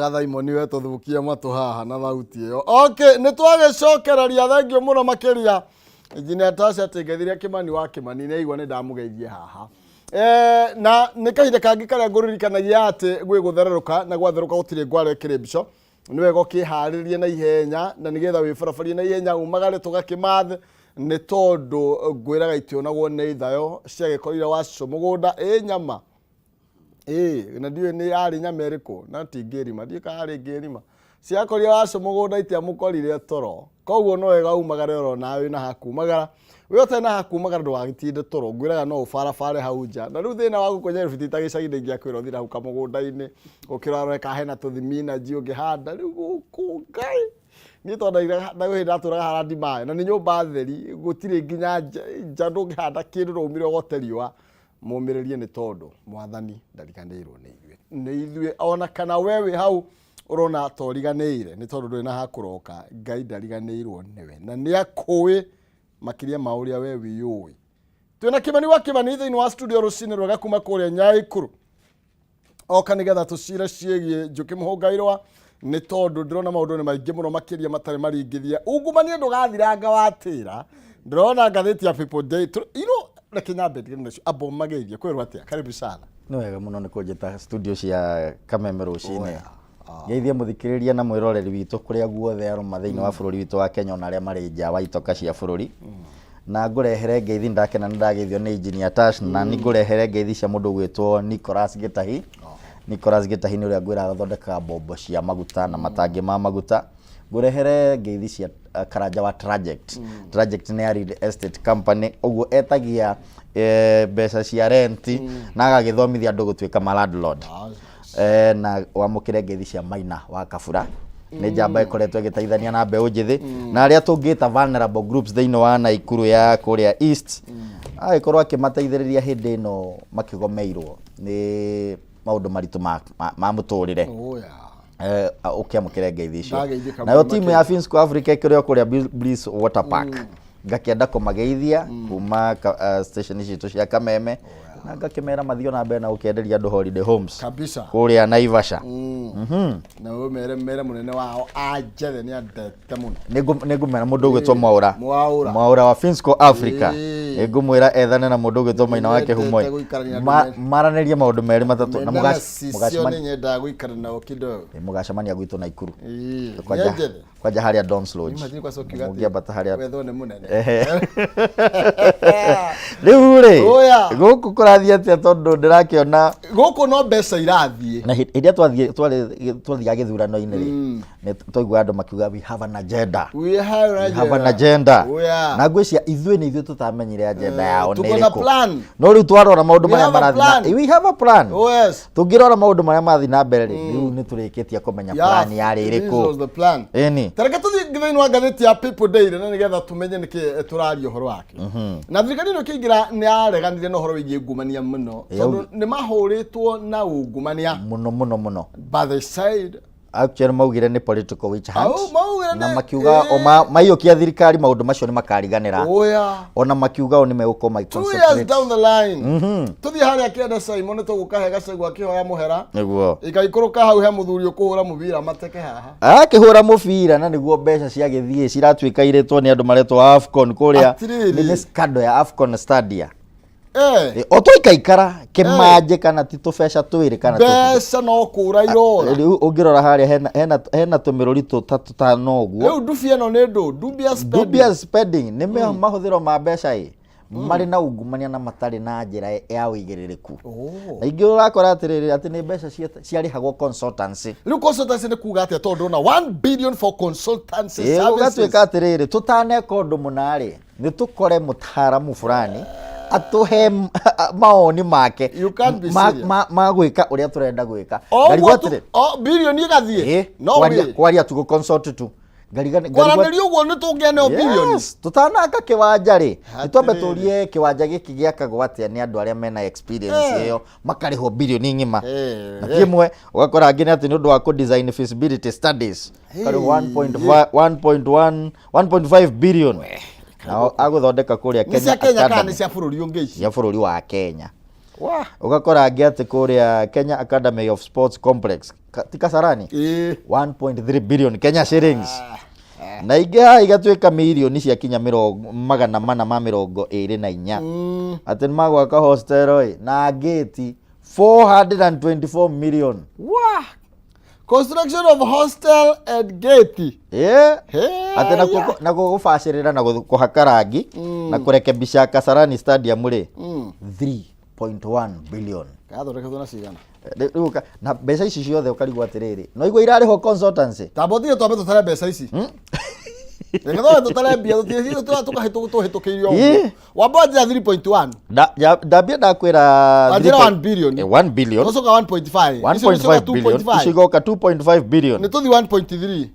[SPEAKER 2] Gathaimoni we tũthũkie matũ haha na thauti ĩyo. Okay, nĩ twagĩcokereria, thengio mũno makĩria Engineer Tasha atĩ Kĩmani wa Kĩmani nĩ aigua nĩ ndamũgeithie haha. Na nĩ kahinda kangĩ karĩa ngũririkanagia atĩ gwĩ gũthererũka na gwatherũka gũtirĩ ngware ĩkĩrĩ mbico. Nĩ wega ũkĩharĩrie na ihenya na nĩgetha wĩbarabarie na ihenya umagare tũgakĩmathe nĩ tondũ ngwĩraga itionagwo nĩ ithayo ciagĩkorire wacio mũgũnda ĩ nyama ĩ na ndiũĩ nĩ yarĩ nyama ĩrĩkũ na ti ngĩrima, ndiũĩ kana yarĩ ngĩrima, ciakorire wacio mũgũnda itiamũkorire toro. Koguo no wega umagare oro nawe wĩna ha kumagara. We ũtarĩ na ha kumagara ndũgagĩtinde toro. Ngwĩraga no ũbarabare hau nja. Na rĩu thĩna wa gũkũ Nairobi ti ta gĩcagi ndingĩakwĩra ũthiĩ na hau kamũgũnda-inĩ ũkĩrora kana hena tũthiminanji ũngĩhanda. Rĩu gũkũ Ngai! Niĩ tondũ na hĩndĩ ndatũraga harandi maĩ na nĩ nyũmba theri gũtirĩ nginya nja ndũngĩhanda kĩndũ no umire ũgote riũa. Mũmĩrĩrie nĩ tondũ mwathani ndariganĩirwo nĩ ithuĩ. Nĩ ithuĩ ona kana we wĩ hau ũrona ta ũriganĩire nĩ tondũ ndũrĩ na ha kũroka, Ngai ndariganĩirwo nĩwe na nĩ akũĩ makĩria ma ũrĩa we wĩyũĩ. Twĩna Kĩmani wa Kĩmani thĩinĩ wa studio rũcinĩ rwega kuma kũrĩa Nyaikuru oka nĩgetha tũcire ciĩgiĩ Njũkĩ Mũhũngairwa nĩ tondũ ndĩrona maũndũ nĩ maingĩ mũno makĩria matarĩ maringithie. Ungumania ndũgathiranga watĩra. Ndĩrona ngathĩti ya People Day. You know, reke nyambe ndigane nacio amba ũmageithie kwĩrwo atĩa? Karibu sana.
[SPEAKER 3] Nĩ wega mũno nĩ kũnjĩta studio cia Kameme rũcinĩ. Ngeithie mũthikĩrĩria na mwĩroreri witũ kũrĩa guothe arũma thĩinĩ wa bũrũri witũ wa Kenya ona arĩa marĩ nja wa itoka cia bũrũri. Na ngũrehere ngeithi ndakena nĩ ndageithio nĩ Engineer Tash na nĩ ngũrehere ngeithi cia mũndũ ũgwĩtwo Nicholas Gĩtahi. Nicholas Gĩtahi nĩ ũrĩa ngwĩraga ũthondekaga mbombo cia maguta na matangi ma maguta. Ngũrehere ngeithi cia Karanja wa Traject. Traject nĩ ya real estate company ũguo etagia mbeca cia rent na agagĩthomithia andũ gũtuĩka ma landlord. Na wamũkĩre ngeithi cia Maina wa Kabura nĩ njamba ĩkoretwo ĩgĩteithania na mbeũ njĩthĩ na arĩa tũngĩta vulnerable groups thĩinĩ wa Naikuru ya kũrĩa East agĩkorwo akĩmateithĩrĩria hĩndĩ ĩno makĩgomeirwo nĩ maũndũ maritũ ma mũtũrĩre.
[SPEAKER 2] Oh, yeah.
[SPEAKER 3] Ũkĩamũkĩre ngeithi icio.
[SPEAKER 2] Ndageithĩka
[SPEAKER 3] Nayo
[SPEAKER 2] mũno
[SPEAKER 3] timu ya Finsco Africa ĩkĩrĩ o kũrĩa Bliss Water Park ngakĩenda kũmageithia kuma station citũ cia Kameme na ngakĩmera mathiĩ ona mbere na gũkĩenderia andũ holiday homes
[SPEAKER 2] Kabisa.
[SPEAKER 3] kũrĩa Naivasha.
[SPEAKER 2] Na wewe mere mere munene wao anjethe nĩ andete mũno.
[SPEAKER 3] Nĩngũmera mũndũ ũgwĩtwo Mwaũra.
[SPEAKER 2] Mwaũra.
[SPEAKER 3] Mwaũra wa Finsco Africa. Nĩngũmwĩra ethane na mũndũ ũgwĩtwo Maina wa
[SPEAKER 2] Nĩnyendete
[SPEAKER 3] Kĩhumo.
[SPEAKER 2] gũikarania na andũ
[SPEAKER 3] Maranĩrie maũndũ merĩ matatũ na
[SPEAKER 2] Mena cicio
[SPEAKER 3] mũgacemania
[SPEAKER 2] nĩ nyendaga gũikara nao kidogo.
[SPEAKER 3] Mũgacemania gwitũ Naikuru.
[SPEAKER 2] Kwanja
[SPEAKER 3] Kwanja kwanja harĩa Dons Lodge.
[SPEAKER 2] Imagine kwa sokiuga atĩ
[SPEAKER 3] Mũngĩambata harĩa
[SPEAKER 2] wethwo nĩ mũnene.
[SPEAKER 3] Ehe. Rĩu rĩ
[SPEAKER 2] Oya.
[SPEAKER 3] gũkũ kũrathiĩ atĩa tondũ ndĩrakĩona
[SPEAKER 2] Gũkũ no mbeca irathiĩ.
[SPEAKER 3] Na hĩndĩ ĩrĩa twathiĩ twathiaga gĩthurano-inĩ rĩ nĩ twaiguaga andũ makiuga we have an agenda.
[SPEAKER 2] We have
[SPEAKER 3] We have an agenda.
[SPEAKER 2] Oya.
[SPEAKER 3] Na ngwĩciria ithuĩ nĩ ithuĩ tũtamenyire agenda yao nĩ
[SPEAKER 2] Tuko na
[SPEAKER 3] ĩrĩkũ.
[SPEAKER 2] plan.
[SPEAKER 3] No rĩu twarora maũndũ
[SPEAKER 2] We
[SPEAKER 3] marĩa
[SPEAKER 2] have a
[SPEAKER 3] marathiĩ na
[SPEAKER 2] plan.
[SPEAKER 3] we have a plan.
[SPEAKER 2] Oh yes.
[SPEAKER 3] Tũngĩrora maũndũ marĩa marathiĩ na mbere rĩ rĩu nĩ tũrĩkĩtie kũmenya
[SPEAKER 2] Yeah,
[SPEAKER 3] plan yarĩ
[SPEAKER 2] this was
[SPEAKER 3] ĩrĩkũ.
[SPEAKER 2] the plan.
[SPEAKER 3] Ĩni.
[SPEAKER 2] Tareke tũthiĩ thĩinĩ wa ngathĩti ya People Daily na nĩgetha tũmenye nĩkĩ tũraria ũhoro wake. Na thirikari ĩno ĩkĩingĩra nĩ yareganire na ũhoro wĩgiĩ ungumania mũno tondũ nĩ mahũrĩtwo na ungumania.
[SPEAKER 3] Mũno mũno mũno.
[SPEAKER 2] But they said
[SPEAKER 3] Actually maugire nĩ political witch hunt.
[SPEAKER 2] Au, maugire
[SPEAKER 3] Na makiuga o maiyũkia thirikari maũndũ macio nĩ makariganĩra.
[SPEAKER 2] Oya.
[SPEAKER 3] Ona makiuga o nĩ megũkorwo
[SPEAKER 2] 2 years
[SPEAKER 3] magĩconcentrate.
[SPEAKER 2] down the line. Tũthiĩ harĩa kĩanda Simon tũgũkahe gacegũ akĩhoya mũhera.
[SPEAKER 3] Nĩguo.
[SPEAKER 2] Ikaikũrũka hau he mũthuri ũkũhũra mũbira mateke haha.
[SPEAKER 3] Akĩhũra mũbira na nĩguo mbeca ciagĩthiĩ ciratuĩka irĩtwo nĩ andũ maretwo AFCON kũrĩa.
[SPEAKER 2] Atĩrĩrĩ.
[SPEAKER 3] Nĩ scandal ya AFCON Stadia. O tũikaikara kĩmanjĩ kana ti tũbeca twĩrĩ kana
[SPEAKER 2] Mbeca no kũra irora.
[SPEAKER 3] Rĩu ũngĩrora harĩa hena tũmĩrũri tũtatũ tano ũguo.
[SPEAKER 2] Rĩu ndubia ĩno nĩ ndũ? Dubious spending.
[SPEAKER 3] Dubious spending nĩ mahũthĩro ma mbeca ĩ marĩ na ungumania na matarĩ na njĩra ya ũigĩrĩrĩku. Na ingĩ ũrakora atĩrĩrĩ atĩ nĩ mbeca ciarĩhagwo consultancy.
[SPEAKER 2] Rĩu consultancy nĩ kuga atĩa tondũ na 1 billion for consultancy services.
[SPEAKER 3] Gũgatuĩka atĩrĩrĩ tũtaneka ũndũ mũna rĩ nĩ tũkore mũtaaramu fulani atũhe maoni make
[SPEAKER 2] You can't be serious.
[SPEAKER 3] ma gwĩka ũrĩa tũrenda gwĩka.
[SPEAKER 2] O
[SPEAKER 3] Ngarigwo
[SPEAKER 2] ũguo tu-
[SPEAKER 3] atĩrĩ,
[SPEAKER 2] o bilioni ĩgathiĩ. No way.
[SPEAKER 3] Kwaria tu gũ-consult tu.
[SPEAKER 2] Kwaranĩria ũguo nĩ tũngĩaneo bilioni.
[SPEAKER 3] Yes, tũtanaka kĩwanja rĩ nĩ twambe
[SPEAKER 2] Atĩrĩrĩ.
[SPEAKER 3] tũrie kĩwanja gĩkĩ gĩakagwo atĩa nĩ andũ arĩa mena experience ĩyo makarĩhwo bilioni ng'ima. Na ti ĩmwe ũgakora angĩ nĩ atĩ nĩ ũndũ wa kũ-design feasibility studies karĩhwo 1.1 1.5 billion. Nao agũthondeka kũrĩa
[SPEAKER 2] Nĩ cia
[SPEAKER 3] Kenya
[SPEAKER 2] Kenya kana
[SPEAKER 3] Academy.
[SPEAKER 2] nĩ cia bũrũri ũngĩ ici?
[SPEAKER 3] Cia bũrũri wa Kenya.
[SPEAKER 2] Wah.
[SPEAKER 3] Ũgakora angĩ atĩ kũrĩa Kenya Academy of Sports Complex ti Kasarani? 1.3 billion Kenya shillings. Na ingĩ haha igatuĩka mirioni ciakinya 424. Atĩ nĩ magwaka hostel ĩ na gate 424 million.
[SPEAKER 2] Wah. Construction of hostel and gate.
[SPEAKER 3] Hey. Atĩ nakuo gũbacĩrĩra na kũhaka rangi na kũrekebisha Kasarani Stadium rĩ 3.1 billion.
[SPEAKER 2] Gathondeketwo na cigana?
[SPEAKER 3] Rĩu na mbeca ici ciothe ũkarigwo atĩrĩrĩ no igua irarĩhwo consultancy.
[SPEAKER 2] Tamba ũtige twambe tũtare mbeca ici. Reke twambe tũtare mbia tũtirĩ tũkahĩtũkĩirio
[SPEAKER 3] Ĩ.
[SPEAKER 2] ũguo. Wamba wanjĩra 3.1.
[SPEAKER 3] Ndambia ndakwĩra
[SPEAKER 2] Wanjĩra 1 billion.
[SPEAKER 3] 1 billion.
[SPEAKER 2] Tũcoka 1.5. Icio nĩcoka
[SPEAKER 3] 1.5 billion.
[SPEAKER 2] 2.5.
[SPEAKER 3] Icio igoka 2.5 billion.
[SPEAKER 2] Nĩ tũthiĩ 1.3.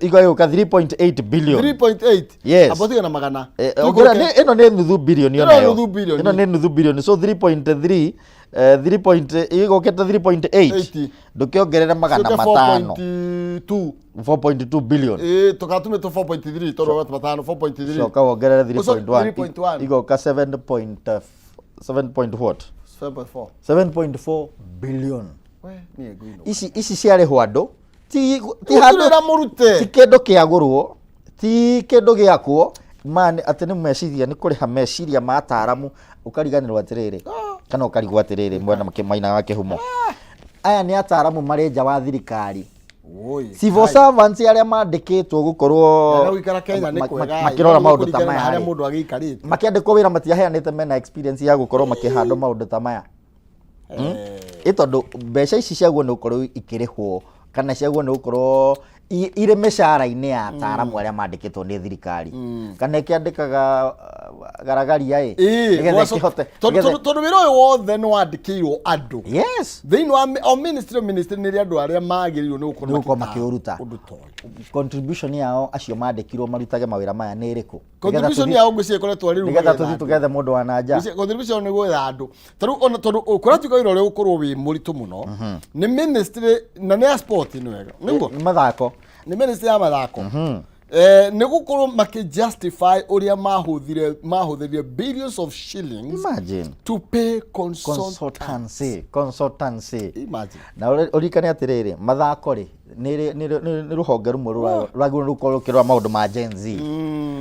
[SPEAKER 3] Igagĩũka 3.8 billion.
[SPEAKER 2] 3.8.
[SPEAKER 3] Yes.
[SPEAKER 2] Amba ũtige na magana.
[SPEAKER 3] Ũngĩra ĩno nĩ nuthu bilioni
[SPEAKER 2] Ĩno
[SPEAKER 3] onayo.
[SPEAKER 2] nuthu bilioni.
[SPEAKER 3] Ĩno nĩ nuthu bilioni, so 3.3, 3 point igũkĩte 3.8.
[SPEAKER 2] 80.
[SPEAKER 3] Ndũkĩongerere magana
[SPEAKER 2] Ciũke
[SPEAKER 3] matano.
[SPEAKER 2] 4.2.
[SPEAKER 3] 4.2 billion.
[SPEAKER 2] Ĩ, tũgatume tũ 4.3 tondũ wa matano 4.3.
[SPEAKER 3] Coka wongerere
[SPEAKER 2] Ũcoke
[SPEAKER 3] 3.1.
[SPEAKER 2] 3.1.
[SPEAKER 3] Igoka 7 point, 7 point what?
[SPEAKER 2] 7.4.
[SPEAKER 3] 7.4 billion.
[SPEAKER 2] We, niĩ ngũinũka.
[SPEAKER 3] Ici ciarĩhwo andũ ti
[SPEAKER 2] Gũtirĩ
[SPEAKER 3] handũ
[SPEAKER 2] na mũrute.
[SPEAKER 3] ti kĩndũ kĩagũrwo, ti kĩndũ gĩakwo ma atĩ nĩ meciria, nĩ kũrĩha meciria ma ataramu, ũkariganĩrwo atĩrĩrĩ kana ũkarigwo atĩrĩrĩ, mwena maina wa kĩhumo aya nĩ ataramu marĩ nja wa thirikari.
[SPEAKER 2] Oi,
[SPEAKER 3] Civil
[SPEAKER 2] Ngai.
[SPEAKER 3] servants arĩa mandĩkĩtwo gũkorwo
[SPEAKER 2] Rĩu gũikara Kenya nĩ kwega.
[SPEAKER 3] makĩrora maũndũ ta
[SPEAKER 2] Kũringana na
[SPEAKER 3] maya
[SPEAKER 2] harĩa
[SPEAKER 3] rĩ.
[SPEAKER 2] mũndũ agĩikarĩte.
[SPEAKER 3] Makĩandĩkwo wĩra matiaheanĩte mena experience ya gũkorwo makĩhandwo maũndũ ta maya. Ĩ tondũ mbeca ici ciaguo nĩ gũkorwo ikĩrĩhwo kana ciaguo nĩ gũkorwo irĩ mĩcara-inĩ ya ataramu arĩa mandĩkĩtwo nĩ thirikari, kana ĩkĩandĩkaga garagaria ĩ
[SPEAKER 2] Ĩ,
[SPEAKER 3] nĩgetha ĩkĩhote
[SPEAKER 2] Tondũ wĩra ũyũ wothe nĩ wandĩkĩirwo andũ.
[SPEAKER 3] Yes.
[SPEAKER 2] Thĩinĩ wa o ministry, o ministry nĩ ĩrĩ andũ arĩa magĩrĩirwo nĩ gũkorwo
[SPEAKER 3] Nĩ gũkorwo
[SPEAKER 2] makĩta
[SPEAKER 3] makĩũruta.
[SPEAKER 2] ũndũ ta ũyũ.
[SPEAKER 3] Contribution yao acio mandĩkirwo marutage mawĩra maya nĩ ĩrĩkũ?
[SPEAKER 2] Contribution yao ngwĩciria ĩkoretwo rĩu
[SPEAKER 3] Nĩgetha
[SPEAKER 2] gwetha
[SPEAKER 3] tũthiĩ
[SPEAKER 2] andũ.
[SPEAKER 3] tũgethe mũndũ wa na nja.
[SPEAKER 2] Ngwĩciria contribution nĩ gwetha andũ. Ta rĩu ona tondũ kũratuĩka wĩra ũrĩa ũgũkorwo wĩ mũritũ mũno nĩ ministry na nĩ ya sport, nĩ wega nĩguo.
[SPEAKER 3] Nĩ mathako.
[SPEAKER 2] Nĩ ministry ya mathako. Nĩ gũkorwo makĩ justify ũrĩa mahũthĩrire billions of shillings
[SPEAKER 3] Imagine.
[SPEAKER 2] to pay consultants.
[SPEAKER 3] Consultancy.
[SPEAKER 2] Imagine.
[SPEAKER 3] Na ũririkane atĩrĩrĩ, mathako rĩ nĩ rũhonge rũmwe rwagĩrĩirwo nĩ gũkorwo rũkĩrora maũndũ ma Gen Z.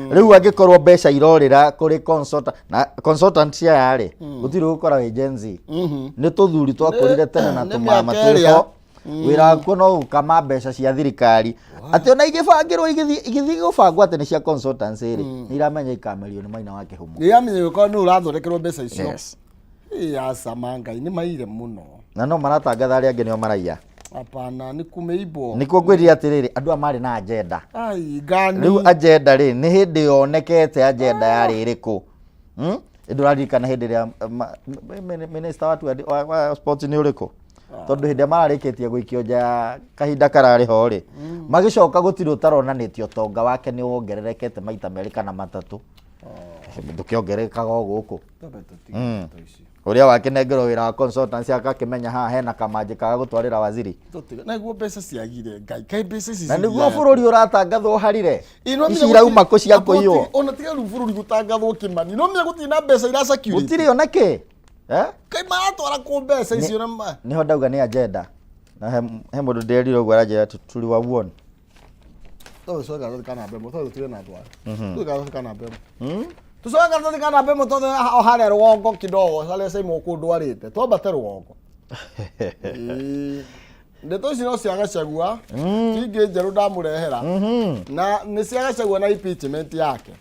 [SPEAKER 3] Rĩu angĩkorwo mbeca irorĩra kũrĩ consultant na consultant aya rĩ, gũtirĩ gũkora wĩ Gen Z, nĩ tũthuri twakũrire tene na
[SPEAKER 2] Nĩ
[SPEAKER 3] tũmama
[SPEAKER 2] mĩaka ĩrĩa.
[SPEAKER 3] twĩho wĩra wakuo no gũkama mbeca cia thirikari, atĩ ona igĩbangĩrwo igĩthiĩ gũbangwo atĩ nĩ cia consultancy rĩ, nĩ iramenya ikamerio nĩ maina wa kĩhumo.
[SPEAKER 2] Nĩ iramenya gũkorwo nĩ ũrathondekerwo mbeca icio.
[SPEAKER 3] Yes.
[SPEAKER 2] Ĩ, aca ma Ngai nĩ maire mũno.
[SPEAKER 3] Na no maratangatha arĩa angĩ nĩo maraiya.
[SPEAKER 2] Hapana, nĩ kumĩibwo.
[SPEAKER 3] Nĩkuo ngwĩrire atĩrĩrĩ, andũ aya marĩ na agenda.
[SPEAKER 2] Ai, ngani.
[SPEAKER 3] Rĩu agenda rĩ, nĩ hĩndĩ yonekete agenda yarĩ ĩrĩkũ? Ndũraririkana hĩndĩ ĩrĩa minister wa sports nĩ ũrĩkũ? Tondũ hĩndĩ ĩrĩa mararĩkĩtie gũikio nja ya kahinda kararĩ ho rĩ, magĩcoka gũtirĩ ũtaronanĩtie ũtonga wake nĩ wongererekete maita merĩ kana matatũ. Ndũkĩongererekaga o gũkũ.
[SPEAKER 2] Twambe tũtige ndeto icio.
[SPEAKER 3] Ũrĩa wakĩnengerwo wĩra wa consultancy akakĩmenya haha hena kamanjĩ kaga gũtwarĩra waziri.
[SPEAKER 2] Tũtige. Na nĩguo mbeca ciagire Ngai, kaĩ mbeca ici
[SPEAKER 3] Na nĩguo
[SPEAKER 2] cithiaga
[SPEAKER 3] bũrũri ũratangathwo harire.
[SPEAKER 2] Ĩ, no
[SPEAKER 3] Ici
[SPEAKER 2] menya
[SPEAKER 3] irauma
[SPEAKER 2] gũtirĩ-
[SPEAKER 3] kũ cia
[SPEAKER 2] Amba
[SPEAKER 3] kũiywo?
[SPEAKER 2] ona tiga rĩu bũrũri gũtangathwo kĩmani, no menya gũtirĩ na mbeca ira security.
[SPEAKER 3] Gũtirĩ ona kĩ. Eh?
[SPEAKER 2] Kaĩ maratwara kũ mbeca icio na ma
[SPEAKER 3] Niho ndauga nĩ agenda. Na he mũndũ ndĩrerire ũguo aranjĩra atĩ tũrĩ wa won.
[SPEAKER 2] Tondũ coe karatathi ka namba ĩmwe, tondũ tũrĩ na andũ aya. Tũe karatathi ka namba ĩmwe. Tũcoe karatathi ka namba ĩmwe tondũ o harĩa rũgongo kidogo, harĩa Simon kũndwarĩte, twambate rũgongo. Ĩĩ. Ndeto ici no cia Gachagua, ti ingĩ njerũ ndamũrehera. Na nĩ cia Gachagua na impeachment yake.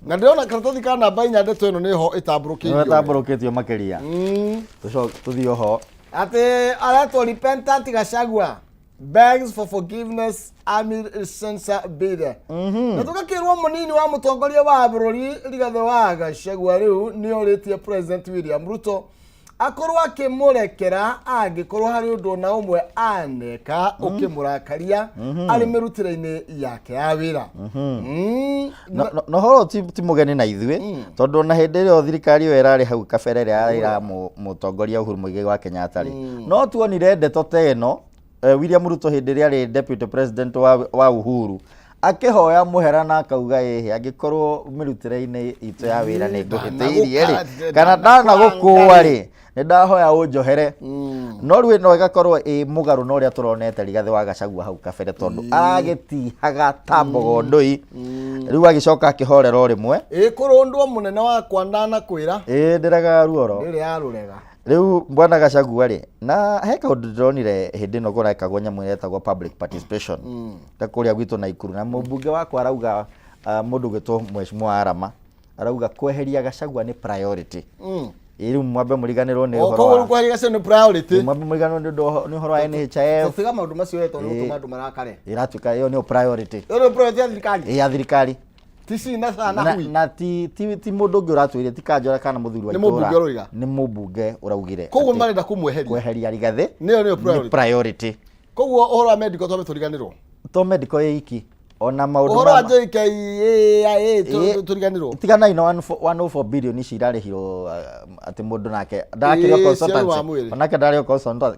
[SPEAKER 2] Na ndĩrona karatathi ka namba 4, ndeto ĩno nĩho ĩtambũrũkĩirio.
[SPEAKER 3] Nĩ makĩria. Tũcoke tũthiĩ oho.
[SPEAKER 2] Atĩ aretwo repentant Gachagua begs for forgiveness amid censure bill. Na tũgakĩrwo mũnini wa mũtongoria wa bũrũri Rigathĩ wa Gachagua rĩu nĩ orĩtie President William Ruto akorwo akĩmũrekera angĩkorwo harĩ ũndũ ona ũmwe aneka ũkĩmũrakaria arĩ mĩrutĩre-inĩ yake ya wĩra.
[SPEAKER 3] Na ũhoro ti mũgeni na ithuĩ, tondũ ona hĩndĩ ĩyo thirikari ĩyo ĩrarĩ hau kabere ĩrĩa ĩra mũtongoria Uhuru Muigai wa Kenyatta rĩ, no tuonire ndeto ta ĩno, William Ruto hĩndĩ ĩrĩa arĩ deputy president wa Uhuru akĩhoya mũhera na akauga ĩhĩ angĩkorwo mĩrutĩre-inĩ itũ ya wĩra nĩ ngũhĩtĩirie rĩ, kana ndanagũkũa rĩ, nĩ ndahoya ũnjohere. No rĩu ĩno ĩgakorwo ĩ mũgarũ na ũrĩa tũronete Rigathĩ wa Gachagua hau kabere, tondũ aragĩtihaga ta mbogo ndũi, rĩu agĩcoka akĩhorera o rĩmwe.
[SPEAKER 2] Ĩ kũrũndwo mũnene wakwa ndanakwĩra.
[SPEAKER 3] Ĩ ndĩregaga ruoro.
[SPEAKER 2] Rĩrĩ yarũrega.
[SPEAKER 3] Rĩu bwana Gachagua rĩ, na he kaũndũ ndĩronire hĩndĩ ĩno kũrekagwo nyamũ ĩrĩa ĩtagwo public participation ta kũrĩa gwitũ Naikuru, na mũmbunge wakwa arauga, mũndũ ũgwĩtwo Mheshimiwa Arama arauga kweheria Gachagua nĩ priority. Ĩ rĩu mwambe mũriganĩrwo nĩ
[SPEAKER 2] O
[SPEAKER 3] ũhoro
[SPEAKER 2] koguo rĩu
[SPEAKER 3] wa
[SPEAKER 2] kweheria Gachagua nĩ priority.
[SPEAKER 3] Mwambe mũriganĩrwo nĩ ũndũ nĩ ũhoro wa NHIF.
[SPEAKER 2] Tũtiga maũndũ macio we, tondũ nĩ gũtũma andũ marakare.
[SPEAKER 3] Ĩratuĩka ĩyo nĩyo priority.
[SPEAKER 2] Ĩyo nĩyo priority ya thirikari.
[SPEAKER 3] Ĩ ya thirikari.
[SPEAKER 2] Ti ci na sana
[SPEAKER 3] Na,
[SPEAKER 2] hui.
[SPEAKER 3] na ti, ti, ti mũndũ ũngĩ ũratwĩrire, ti kanjora kana mũthuri wa
[SPEAKER 2] Nĩ mũmbunge
[SPEAKER 3] itũũra.
[SPEAKER 2] ũroiga?
[SPEAKER 3] Nĩ mũmbunge ũraugire
[SPEAKER 2] Koguo
[SPEAKER 3] atĩ
[SPEAKER 2] marenda kũmweheria.
[SPEAKER 3] Kweheria Rigathĩ
[SPEAKER 2] Nĩyo nĩyo
[SPEAKER 3] nĩ
[SPEAKER 2] priority.
[SPEAKER 3] priority.
[SPEAKER 2] Koguo ũhoro wa medical twambe tũriganĩrwo.
[SPEAKER 3] To medical ĩ iki, ona maũndũ
[SPEAKER 2] Ũhoro wa JKIA tũriganĩrwo.
[SPEAKER 3] Tiganai na 104 billion ici irarĩhirwo atĩ mũndũ nake ndarakĩrĩ
[SPEAKER 2] Ĩĩ,
[SPEAKER 3] consultancy.
[SPEAKER 2] cia wa mwĩrĩ.
[SPEAKER 3] Onake ndarĩ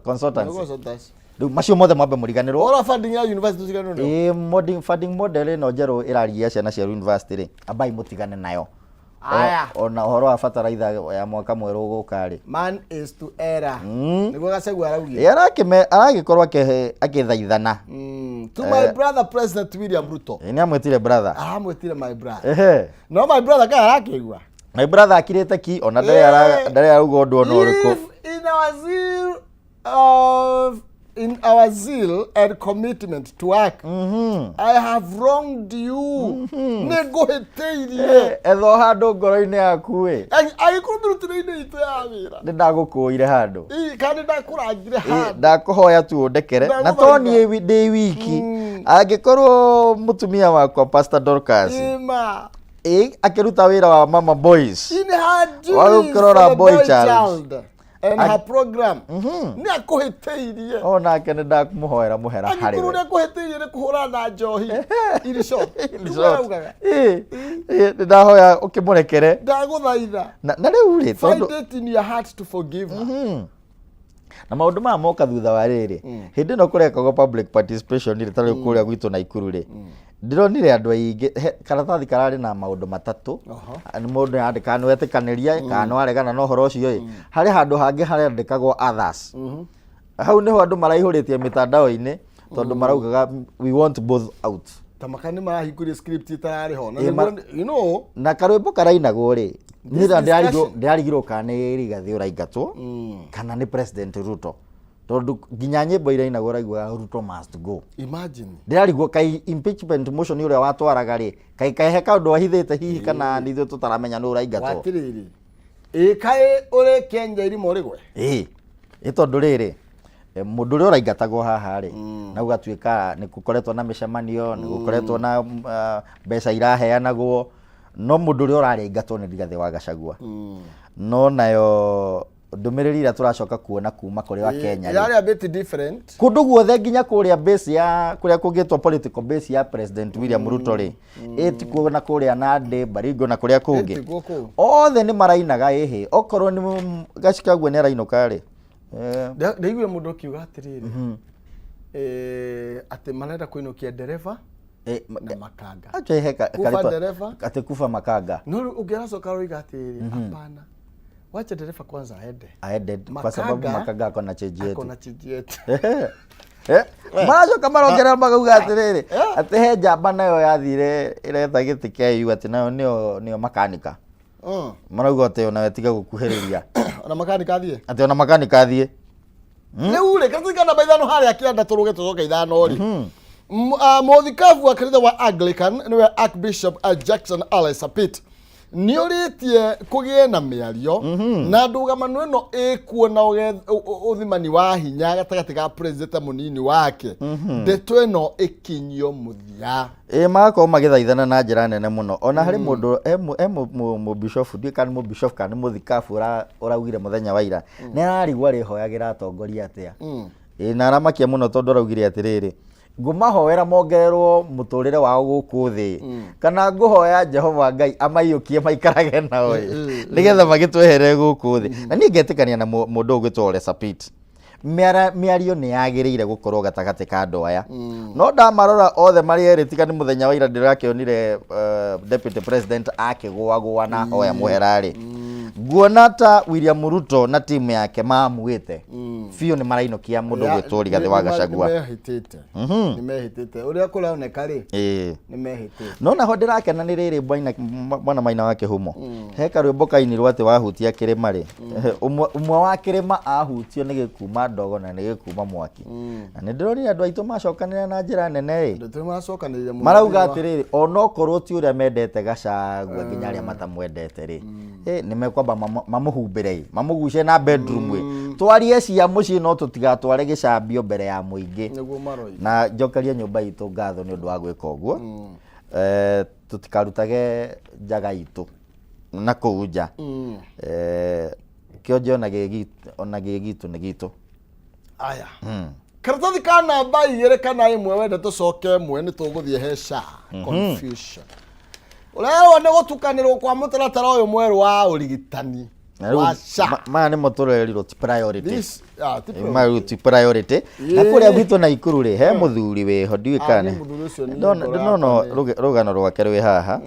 [SPEAKER 3] consultancy. Rĩu macio mothe mwambe mũriganĩrwo.
[SPEAKER 2] Ũhoro wa funding ya university tũriganĩrwo nĩyo.
[SPEAKER 3] Ĩĩ, funding model ĩno njerũ ĩrarigia ciana cia university rĩ, ambai mũtigane nayo.
[SPEAKER 2] Aya.
[SPEAKER 3] Ona ũhoro wa bataraitha ya mwaka mwerũ ũgũka rĩ.
[SPEAKER 2] Man is to error. Nĩguo Gachagua araugire.
[SPEAKER 3] Ĩ, aragĩkorwo akĩthaithana.
[SPEAKER 2] To my brother President William Ruto.
[SPEAKER 3] Ĩ, nĩ amwĩtire brother.
[SPEAKER 2] Aramwĩtire my brother.
[SPEAKER 3] Ehe.
[SPEAKER 2] No my brother kana arakĩigua.
[SPEAKER 3] My brother akirĩte ki, ona ndarĩ ndarĩ arauga ũndũ ona ũrĩkũ.
[SPEAKER 2] If in our zeal of in our zeal and commitment to work, I have wronged you, nĩ ngũhĩtĩirie.
[SPEAKER 3] Etha o handũ ngoro-inĩ yaku ĩ.
[SPEAKER 2] Angĩkorwo mĩrutĩre-inĩ itũ ya wĩra
[SPEAKER 3] Nĩ ndagũkũire handũ.
[SPEAKER 2] Ĩ, kana nĩ ndakũrangire handũ.
[SPEAKER 3] Ndakũhoya tu ũndekere na to
[SPEAKER 2] Ndagũthaitha.
[SPEAKER 3] niĩ ndĩ wiki, angĩkorwo mũtumia wakwa Pastor Dorcas
[SPEAKER 2] Ĩma.
[SPEAKER 3] ĩ, akĩruta wĩra wa mama boys
[SPEAKER 2] In her duties
[SPEAKER 3] Wa gũkĩrora
[SPEAKER 2] for the
[SPEAKER 3] boy
[SPEAKER 2] boy
[SPEAKER 3] child.
[SPEAKER 2] child and her program, nĩ akũhĩtĩirie.
[SPEAKER 3] O nake nĩ ndamũhoera mũhera harĩ
[SPEAKER 2] Angĩkorwo
[SPEAKER 3] we.
[SPEAKER 2] ũrĩa akũhĩtĩirie nĩ kũhũra na njohi, in short,
[SPEAKER 3] In
[SPEAKER 2] nĩguo
[SPEAKER 3] short.
[SPEAKER 2] araugaga.
[SPEAKER 3] Ĩ, nĩ ndahoya ũkĩmũrekere.
[SPEAKER 2] Ndagũthaitha.
[SPEAKER 3] Na rĩu rĩ,
[SPEAKER 2] Find
[SPEAKER 3] tondũ
[SPEAKER 2] it in your heart to forgive her.
[SPEAKER 3] Na maũndũ maya moka thutha wa rĩrĩ, hĩndĩ ĩno kũrekagwo public participation rĩ, ta rĩu kũrĩa gwitũ Naikuru rĩ, ndĩronire andũ aingĩ karatathi kararĩ na maũndũ matatũ. Nĩ mũndũ yandĩkaga nĩ wetĩkanĩria kana nĩ waregana na ũhoro ũcio ĩ. Harĩ handũ hangĩ harandĩkagwo others. Hau nĩho andũ maraihũrĩtie mĩtandao-inĩ, tondũ maraugaga, "We want both out."
[SPEAKER 2] Ta maka nĩ marahingũria script itararĩ ho na
[SPEAKER 3] Ĩ,
[SPEAKER 2] nĩguo
[SPEAKER 3] Na karwĩmbo karainagwo rĩ,
[SPEAKER 2] This
[SPEAKER 3] niĩ
[SPEAKER 2] discussion.
[SPEAKER 3] ndĩrarigirwo kana nĩ Rigathĩ ũraingatwo kana nĩ President Ruto, tondũ nginya nyĩmbo irainagwo ũraiguaga "Ruto must go".
[SPEAKER 2] Imagine.
[SPEAKER 3] Ndĩrarigwo kai impeachment motion ũrĩa watwaraga rĩ, kai kahe kaũndũ ahithĩte hihi, kana nĩ ithuĩ tũtaramenya nĩ ũraingatwo.
[SPEAKER 2] Watirĩrĩ, ĩ kaĩ ũrĩ Kenya irima ũrĩgwe.
[SPEAKER 3] Ĩ tondũ rĩrĩ, mũndũ ũrĩa ũraingatagwo haha rĩ, na gũgatuĩka nĩ gũkoretwo na mĩcemanio, nĩ gũkoretwo na mbeca iraheanagwo, no mũndũ ũrĩa ũrarĩ aingatwo nĩ Rigathĩ wa Gachagua. No nayo ndũmĩrĩri ĩrĩa tũracoka kuona kuma kũrĩ wa Kenya rĩ,
[SPEAKER 2] Yarĩ a bit different.
[SPEAKER 3] Kũndũ guothe, nginya kũrĩa base ya kũrĩa kũngĩtwo political base ya President William Ruto rĩ, ĩtikuo na kũrĩa Nandi, Baringo na kũrĩa kũngĩ,
[SPEAKER 2] Ĩtikuo kũu.
[SPEAKER 3] Othe nĩ marainaga ĩhĩ okorwo nĩ Gachagua nĩ arainũka rĩ.
[SPEAKER 2] Ndaiguire mũndũ akiuga atĩrĩrĩ, atĩ marenda kũinũkia ndereba na makanga.
[SPEAKER 3] Acha ihe
[SPEAKER 2] Kufa
[SPEAKER 3] karĩtwa-
[SPEAKER 2] ndereba.
[SPEAKER 3] Atĩ kufa makanga.
[SPEAKER 2] No rĩu ũngĩ aracoka aroiga atĩrĩrĩ, hapana, wacha dereva kwanza aende.
[SPEAKER 3] Aende kwa sababu
[SPEAKER 2] Makanga
[SPEAKER 3] makanga ako na change yetu.
[SPEAKER 2] Ako na change yetu.
[SPEAKER 3] Maracoka marongerera makauga atĩrĩrĩ, atĩ he njamba nayo yathire ĩretha gĩtĩ kĩa EU, atĩ nayo nĩyo makanika. Marauga atĩ onawe tiga gũkuhĩrĩria.
[SPEAKER 2] Ona makanika athiĩ.
[SPEAKER 3] Atĩ ona makanika athiĩ.
[SPEAKER 2] Rĩu rĩ, karatathi ka namba 5 harĩa kĩanda, tũrũge tũcoke 5 rĩ. Mũthikabu wa kanitha wa Anglican, nĩwe Archbishop Jackson Ole Sapit, nĩ ũrĩtie kũgĩe na mĩario na ndũgamano ĩno ĩkuo na ũthimani wa hinya gatagatĩ ga president na mũnini wake, ndeto ĩno ĩkinyio mũthia.
[SPEAKER 3] Ĩ, magakorwo magĩthaithana na njĩra nene mũno. Ona harĩ mũndũ he mũbishofu, ndiũĩ kana nĩ mũbishofu kana nĩ mũthikabu, ũraugire mũthenya wa ira nĩ ararigwo arĩhoyagĩra atongoria atĩa. Ĩ, na aramakia mũno, tondũ araugire atĩrĩrĩ, "Ngũmahoera mongererwo mũtũrĩre wao gũkũ thĩ, kana ngũhoya Jehova Ngai amaiyũkie maikarage nao ĩ, nĩgetha magĩtweherere gũkũ thĩ." Na niĩ ngetĩkania na mũndũ ũyũ ũgwĩtwo Ole Sapit. Mĩario nĩ yagĩrĩire gũkorwo gatagatĩ ka andũ aya, no ndamarora othe marĩ erĩ, tiga nĩ mũthenya wa ira ndĩrakĩonire deputy president akĩgũagũa na hoya mũhera rĩ, nguona ta William Ruto na timu yake maamuĩte biũ nĩ marainũkia mũndũ ũgwĩtwo Rigathĩ wa Gachagua.
[SPEAKER 2] Nĩ mehĩtĩte ũrĩa kũroneka rĩ. Nĩ mehĩtĩte.
[SPEAKER 3] No naho ndĩrakena nĩ rĩrĩ, bwana Maina wa Kĩhumo, he karwĩmbo kainirwo atĩ wahutia kĩrĩma rĩ, ũmwe wa kĩrĩma ahutio nĩ gĩkuma ndogo na nĩ gĩkuma mwaki. Na nĩ ndĩronire andũ aitũ macokanĩrĩra na njĩra nene ĩ.
[SPEAKER 2] Andũ aitũ nĩmaracokanĩrĩire mũno
[SPEAKER 3] Marauga
[SPEAKER 2] thĩinĩ wa-
[SPEAKER 3] atĩrĩrĩ, onokorwo ti ũrĩa mendete Gachagua, nginya arĩa matamwendete rĩ, nĩ mekwamba mamũhumbĩre ĩ, mamũgucie na bedroom ĩ, twarie cia mũciĩ, no tũtigatware gĩcambio mbere ya mũingĩ.
[SPEAKER 2] Nĩguo maroiga.
[SPEAKER 3] Na njokerie nyũmba itũ ngatho nĩ ũndũ wa gwĩka ũguo. Tũtikarutage njaga itũ na kũu nja. Kĩonje ona gĩ gitũ, ona gĩ gitũ nĩ gitũ.
[SPEAKER 2] Aya, karatathi ka namba 2 kana 1, wenda tũcoke 1, nĩ tũgũthiĩ he SHA confusion. Ũrerwo nĩ gũtukanĩrwo kwa mũtaratara ũyũ mwerũ wa ũrigitani
[SPEAKER 3] Na rĩu
[SPEAKER 2] wa SHA.
[SPEAKER 3] Maya nĩmo tũrerirwo ti priority.
[SPEAKER 2] This, ah, ti
[SPEAKER 3] Maya rĩu ti priority. Na kũrĩa gwitũ Naikuru rĩ, he mũthuri wĩho, ndiũĩ
[SPEAKER 2] Ah,
[SPEAKER 3] kana
[SPEAKER 2] niĩ mũthuri ũcio nĩ
[SPEAKER 3] ndona
[SPEAKER 2] ngoro
[SPEAKER 3] ndĩnona
[SPEAKER 2] yakwa nĩ-
[SPEAKER 3] rũgano rwake rwĩ haha.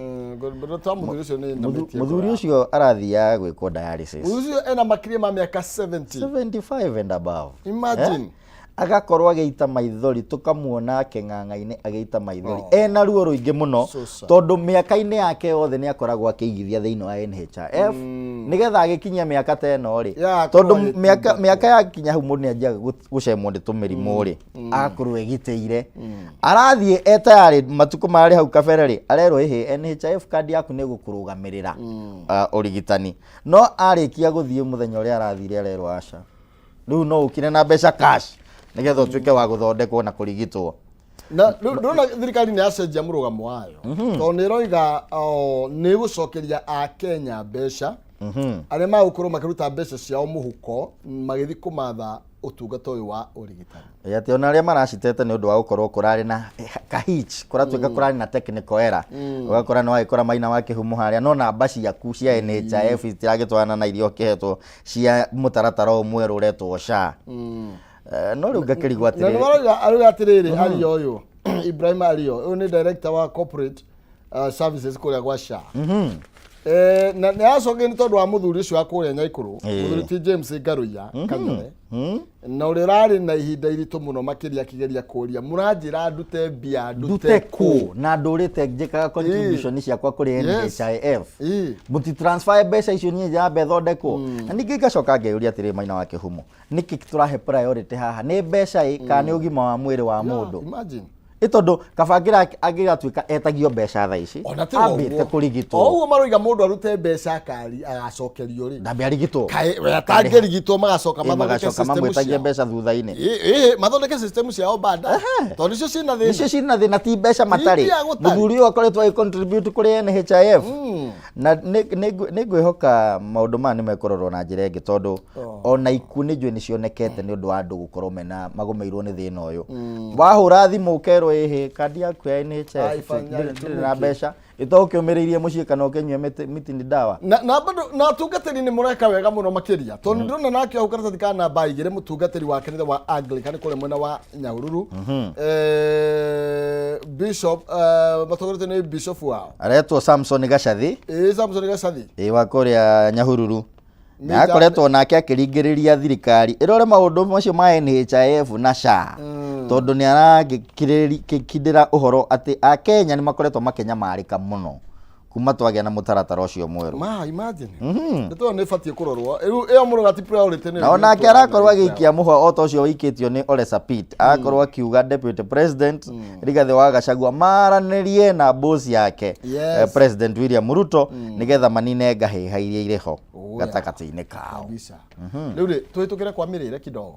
[SPEAKER 2] Twa mũthuri ũcio nĩ inamĩtie
[SPEAKER 3] Mũthuri
[SPEAKER 2] ngoro
[SPEAKER 3] ũcio arathiaga gwĩkwo dialysis.
[SPEAKER 2] Mũthuri ũcio ena makĩria ma mĩaka 70.
[SPEAKER 3] 75 and above.
[SPEAKER 2] Imagine.
[SPEAKER 3] Agakorwo agĩita maithori, tũkamuona akĩng'ang'a-inĩ agĩita maithori. Ena ruo rũingĩ mũno.
[SPEAKER 2] So sad.
[SPEAKER 3] Tondũ mĩaka-inĩ yake yothe nĩ akoragwo akĩigithia thĩinĩ wa NHIF. Nĩgetha agĩkinyia mĩaka ta ĩno rĩ.
[SPEAKER 2] Yeah, akorwo
[SPEAKER 3] Tondũ mĩaka
[SPEAKER 2] agĩtungatwo.
[SPEAKER 3] Mĩaka yakinya hau mũndũ nĩ anjiaga gũcemwo nĩ tũmĩrimũ rĩ. Agakorwo egitĩire. Arathiĩ e tayarĩ matukũ marĩ hau kabere rĩ, arerwo ĩhĩ NHIF card yaku nĩ ĩgũkũrũgamĩrĩra ũrigitani. No arĩkia gũthiĩ mũthenya ũrĩa arathire arerwo aca. Rĩu no ũkire na mbeca cash nĩgetha ũtuĩke wa gũthondekwo na kũrigitwo.
[SPEAKER 2] Na rĩu ndĩrona thirikari nĩ yacenjia mũrũgamo wayo, tondũ nĩ ĩroiga, oh, nĩ ĩgũcokeria akenya mbeca arĩa magũkorwo makĩruta mbeca ciao mũhuko magĩthiĩ kũmatha ũtungata ũyũ wa ũrigitani.
[SPEAKER 3] Ĩ, atĩ ona arĩa maracitete nĩ ũndũ wa gũkorwo kũrarĩ na kahitch, kũratuĩka kũrarĩ na technical error, ũgakora nĩ wagĩkora maina wa kĩhumo harĩa, no namba ciaku cia NHIF itiragĩtwarana na iria ũkĩhetwo cia mũtaratara ũyũ mwerũ ũretwo SHA. No rĩu ngakĩrigwo
[SPEAKER 2] Na nĩ
[SPEAKER 3] atĩrĩrĩ.
[SPEAKER 2] marauga, arauga atĩrĩrĩ, ario ũyũ Ibrahim Ario ũyũ nĩ director wa corporate services kũrĩa gwa SHA. Na nĩ acokire nĩ tondũ wa mũthuri ũcio wa kũrĩa Nyaikũrũ, mũthuri ti James Ngaruiya Kanyore, na ũrĩa ũrarĩ na ihinda iritũ mũno makĩria akĩgeria kũria, mũranjĩra ndute mbia
[SPEAKER 3] ndute
[SPEAKER 2] ndute
[SPEAKER 3] kũ na ndũrĩte njĩkaga contribution ciakwa kũrĩ
[SPEAKER 2] Yes.
[SPEAKER 3] NHIF. Mũti transfer mbeca icio niĩ nyambe thondekwo. Na ningĩ ngacoka ngeyũria atĩrĩ, maina wa kĩhumo, nĩkĩ tũrahe priority haha, nĩ mbeca ĩ kana nĩ ũgima wa mwĩrĩ wa mũndũ?
[SPEAKER 2] Imagine.
[SPEAKER 3] Ĩ tondũ kaba angĩgatuĩka etagio mbeca thaa ici,
[SPEAKER 2] Ona ti
[SPEAKER 3] ambĩte
[SPEAKER 2] ũguo.
[SPEAKER 3] kũrigitwo.
[SPEAKER 2] O ũguo maroiga mũndũ arute mbeca akari agacokerio rĩ.
[SPEAKER 3] Ndambe arigitwo.
[SPEAKER 2] Kaĩ we atangĩrigitwo magacoka
[SPEAKER 3] Ĩ,
[SPEAKER 2] mathondeke
[SPEAKER 3] magacoka
[SPEAKER 2] system
[SPEAKER 3] mamwĩtagie
[SPEAKER 2] ciao.
[SPEAKER 3] mbeca thutha-inĩ.
[SPEAKER 2] Ĩ, mathondeke system ciao bada, tondũ nĩcio ciĩna thĩna.
[SPEAKER 3] Nĩcio ciĩna thĩna, ti mbeca matarĩ.
[SPEAKER 2] Mbia gũtarĩ.
[SPEAKER 3] Mũthuri ũyũ akoretwo agĩ contribute kũrĩ NHIF. Na nĩ ngwĩhoka maũndũ maya nĩ mekũrorwo na njĩra ĩngĩ, tondũ ona ikuũ nĩ njũĩ nĩ cionekete nĩ ũndũ wa andũ gũkorwo mena magũmĩirwo nĩ thĩna ũyũ. Wahũra thimũ ũkerwo ĩhĩ kandi yaku ya NHIF
[SPEAKER 2] Ai, fanya
[SPEAKER 3] ndĩrĩ na mbeca, ĩto ũkĩũmĩrĩirie mũciĩ kana ũkĩnyue mĩtĩ nĩ ndawa.
[SPEAKER 2] Na bado na atungatĩri nĩ mũreka wega mũno makĩria, tondũ ndĩrona nake hau karatathi ka namba 2, mũtungatĩri wa kanitha wa Anglican kũrĩa mwena wa Nyahururu, bishop, matongoretio nĩ bishop wao.
[SPEAKER 3] Aretwo Samson Gacathi.
[SPEAKER 2] Ĩ, Samson Gacathi.
[SPEAKER 3] Ĩ, wa kũrĩa Nyahururu. Na
[SPEAKER 2] Nĩ
[SPEAKER 3] akoretwo nake akĩringĩrĩria thirikari ĩrore maũndũ macio ma NHIF na SHA, tondũ nĩ aragĩkindĩra ũhoro atĩ akenya nĩ makoretwo makĩnyamarĩka mũno kuma twagĩa na mũtaratara ũcio mwerũ.
[SPEAKER 2] Ma imagine. Ndeto ĩyo nĩ ĩbatiĩ kũrorwo. Rĩu ĩyo mũrũga ti priority nĩ.
[SPEAKER 3] Na onake arakorwo agĩikia mũhwa o ta ũcio ũikĩtio nĩ Ole Sapit, arakorwo akiuga Deputy President Rigathĩ wa Gachagua maranĩrie na boss yake, President William Ruto, nĩgetha manine ngahĩha iria irĩ ho gatagatĩ-inĩ kao.
[SPEAKER 2] Kabisa. Rĩu rĩ, tũhĩtũkĩre kwa mĩrĩre kidogo.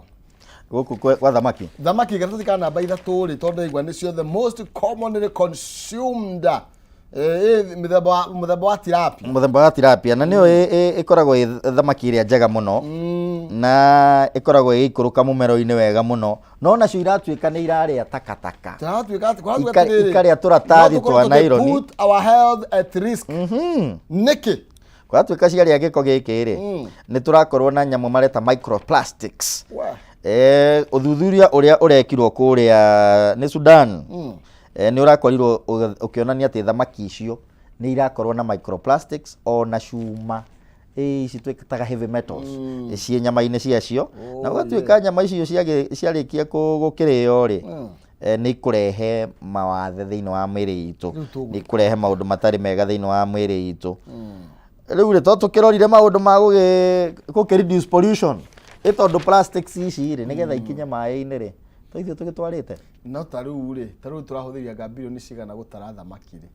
[SPEAKER 3] Gũkũ kwa thamaki.
[SPEAKER 2] Thamaki karatathi ka namba 3 rĩ, tondũ ndaigua nĩcio the most commonly consumed, mũthemba wa tilapia.
[SPEAKER 3] Mũthemba wa tilapia, na nĩyo ĩkoragwo ĩ thamaki ĩrĩa njega mũno na ĩkoragwo ĩgĩikũrũka mũmero-inĩ wega mũno, no nacio iratuĩka nĩ irarĩa takataka.
[SPEAKER 2] Tũratuĩka atĩ- kũratuĩka atĩrĩrĩ,
[SPEAKER 3] Ikarĩa tũratathi
[SPEAKER 2] no tũkorwo
[SPEAKER 3] twa
[SPEAKER 2] tũkĩ
[SPEAKER 3] naironi.
[SPEAKER 2] put our health at risk. Nĩkĩ?
[SPEAKER 3] Kũratuĩka ciarĩa gĩko gĩkĩ rĩ, nĩ tũrakorwo na nyamũ mareta microplastics.
[SPEAKER 2] We.
[SPEAKER 3] Ũthuthuria ũrĩa ũrekirwo kũrĩa nĩ Sudan, nĩ ũrakorirwo ũkĩonania atĩ thamaki icio nĩ irakorwo na microplastics ona cuma ici twĩtaga heavy metals ciĩ nyama-inĩ ciacio, na ũgatuĩka nyama icio ciarĩkia gũkĩrĩo rĩ, nĩ ikũrehe mawathe thĩinĩ wa mwĩrĩ itũ,
[SPEAKER 2] Rĩu tũgwĩka.
[SPEAKER 3] nĩ ikũrehe maũndũ matarĩ mega thĩinĩ wa mwĩrĩ itũ. Rĩu rĩ, to tũkĩrorire maũndũ ma gũkĩ reduce pollution, ĩ tondũ plastics ici rĩ, nĩgetha ikinye maĩ-inĩ rĩ, to ithuĩ tũgĩtwarĩte.
[SPEAKER 2] No ta rĩu rĩ, ta rĩu tũrahũthĩria nga bilioni cigana gũtara thamaki rĩ,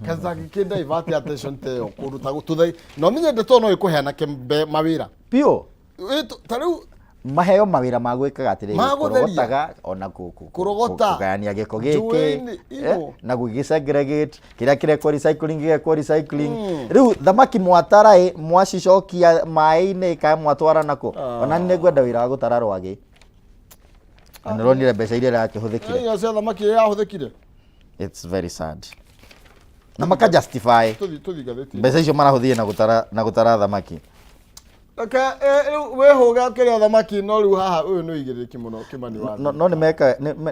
[SPEAKER 2] kazangĩkĩ divert attention ta ĩyo kũndũ ta gũtũthai, na ũmenye ndeto no ĩkũhe anake mawĩra.
[SPEAKER 3] Piũ.
[SPEAKER 2] Ĩ, ta rĩu
[SPEAKER 3] Maheo mawĩra ma gwĩkaga atĩrĩrĩ,
[SPEAKER 2] Ma gũtheria.
[SPEAKER 3] kũrogotaga ona
[SPEAKER 2] Kũrogota.
[SPEAKER 3] kũgayania gĩko gĩkĩ,
[SPEAKER 2] Njũĩ-inĩ, igũ.
[SPEAKER 3] na gũgĩsegregate kĩrĩa kĩrekwo recycling gĩgekwo recycling. Rĩu thamaki mwatara ĩ, mwacicokia maĩ-inĩ kana mwatwara nakũ? Ona nĩ ngwenda wĩra wa gũtara rwagĩ, na nĩũronire mbeca iria irakĩhũthĩkire.
[SPEAKER 2] Irio cia thamaki iria yahũthĩkire.
[SPEAKER 3] It's very sad na maka justify
[SPEAKER 2] Tũthi ngathĩti.
[SPEAKER 3] Mbeca icio marahũthire na gũtara thamaki.
[SPEAKER 2] Reke rĩu wĩhũge ũkĩrĩa thamaki, no rĩu haha ũyũ nĩ ũigĩrĩrĩki mũno, Kĩmani wa
[SPEAKER 3] No nĩ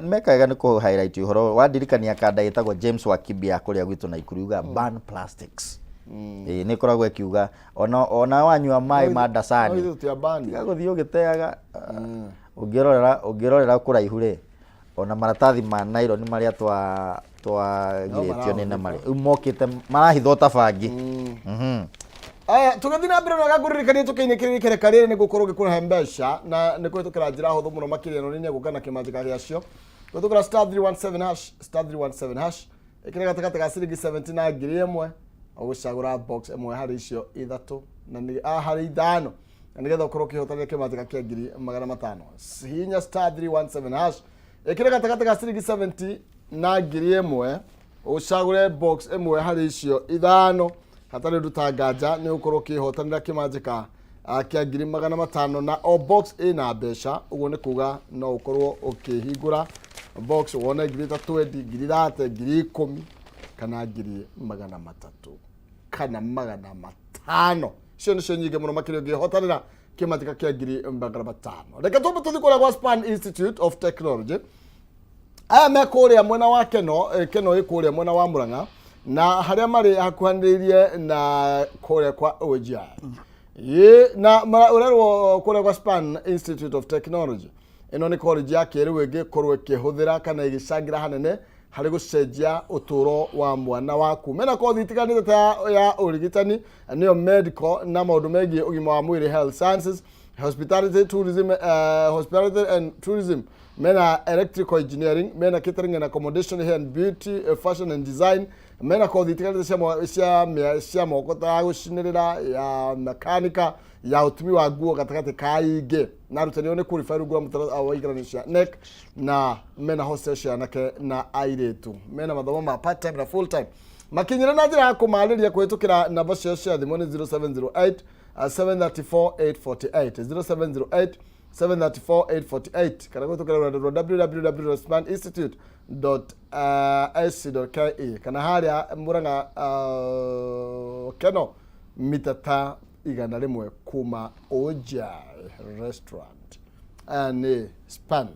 [SPEAKER 3] meka wega nĩ kũ highlight ũhoro wandirikania kanda ĩtagwo James Wakibia kũrĩa gwitũ Naikuru yuga ban plastics. Ĩĩ, nĩ ĩkoragwo ĩkiuga ona wanyua maĩ ma
[SPEAKER 2] No
[SPEAKER 3] ndacani,
[SPEAKER 2] ithuĩ tũtiambani.
[SPEAKER 3] Tiga gũthiĩ ũgĩteaga. Ũngĩrorera kũraihu rĩ, ona maratathi ma nylon marĩa twagirĩtio nĩ na marĩ rĩu mokĩte marahithwo ta bangi.
[SPEAKER 2] Aya, tũgĩthiĩ na mbere na ngũririkanie tũkĩinĩkĩrĩria ikereka rĩrĩ nĩ gũkorwo gĩkũrehe mbeca na nĩ kũhĩtũkĩra njĩra hũthũ mũno makĩria, no nĩ gũka na kĩmanjĩka gĩacio kũhĩtũkĩra *317#, *317#, ĩkĩra gatagatĩ ga ciringi 70 na 1000, ũgũcagũra box ĩmwe harĩ icio ithatũ na nĩ harĩ ithano, na nĩgetha ũkorwo ũkĩhotanĩra kĩmanjĩka kĩa 500,000. Hihinya *317#, ĩkĩra gatagatĩ ga ciringi 70 na 1000, ũcagũre box ĩmwe harĩ icio ithano. Hatarĩ ũndũ ta nganja nĩ ũkorwo ũkĩhotanĩra kĩmanjĩka kĩa 500,000, na o box ĩna mbeca. Ũguo nĩ kuga no ũkorwo ũkĩhingũra box wone 30,000, 30,000, 10,000 kana 300,000 kana 500. Icio nĩcio nyingĩ mũno makĩria ũngĩhotanĩra kĩmanjĩka kĩa 500,000. Reke twambe tũthiĩ kũrĩa gwa Span Institute of Technology. Aya me kũrĩa mwena wa Keno, Keno ĩ kũrĩa mwena wa Murang'a na harĩa marĩ hakuhanĩrĩirie na kũrĩa kwa OGI ĩ na ũrerwo kũrĩa gwa Span Institute of Technology. Ĩno nĩ college ya kĩrĩu ĩngĩkorwo ĩkĩhũthĩra kana ĩgĩcangĩra hanene harĩ gũcenjia ũtũũro wa mwana waku. Mena kothi itiganĩte ta ya ũrigitani, nĩyo medical, na maũndũ megiĩ ũgima wa mwĩrĩ, health sciences, hospitality tourism, hospitality and tourism, mena electrical engineering, mena catering and accommodation, hair and beauty, fashion and design. Mena kothi itiganĩte cia moko ta ya gũcinĩrĩra, ya mekanika, ya ũtumi wa nguo gatagatĩ ka ingĩ, na arutani ao nĩ qualify rungu rwa mũtaratara wa igeranio cia KNEC, na mena hostel cia anake na airĩtu. Mena mathomo ma part time na full time. Makinyĩre na njĩra ya kũmarĩria kũhĩtũkĩra namba ciao cia thimũ nĩ 0708 734 848, 0708 734 848, kana kũhĩtũkĩra rũrenda rwa www.spaninstitute.ac.ke, kana harĩa Murang'a, Keno, mita ta 100 kuma Ojai Restaurant. Aya nĩ Span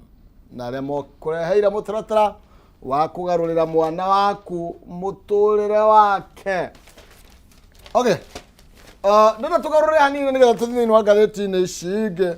[SPEAKER 2] na arĩa mokũreheire mũtaratara wa kũgarũrĩra mwana waku mũtũrĩre wake. Okay, ndĩna tũgarũre hanini nĩgetha tũthiĩ thĩinĩ wa ngathĩti-inĩ ici ingĩ.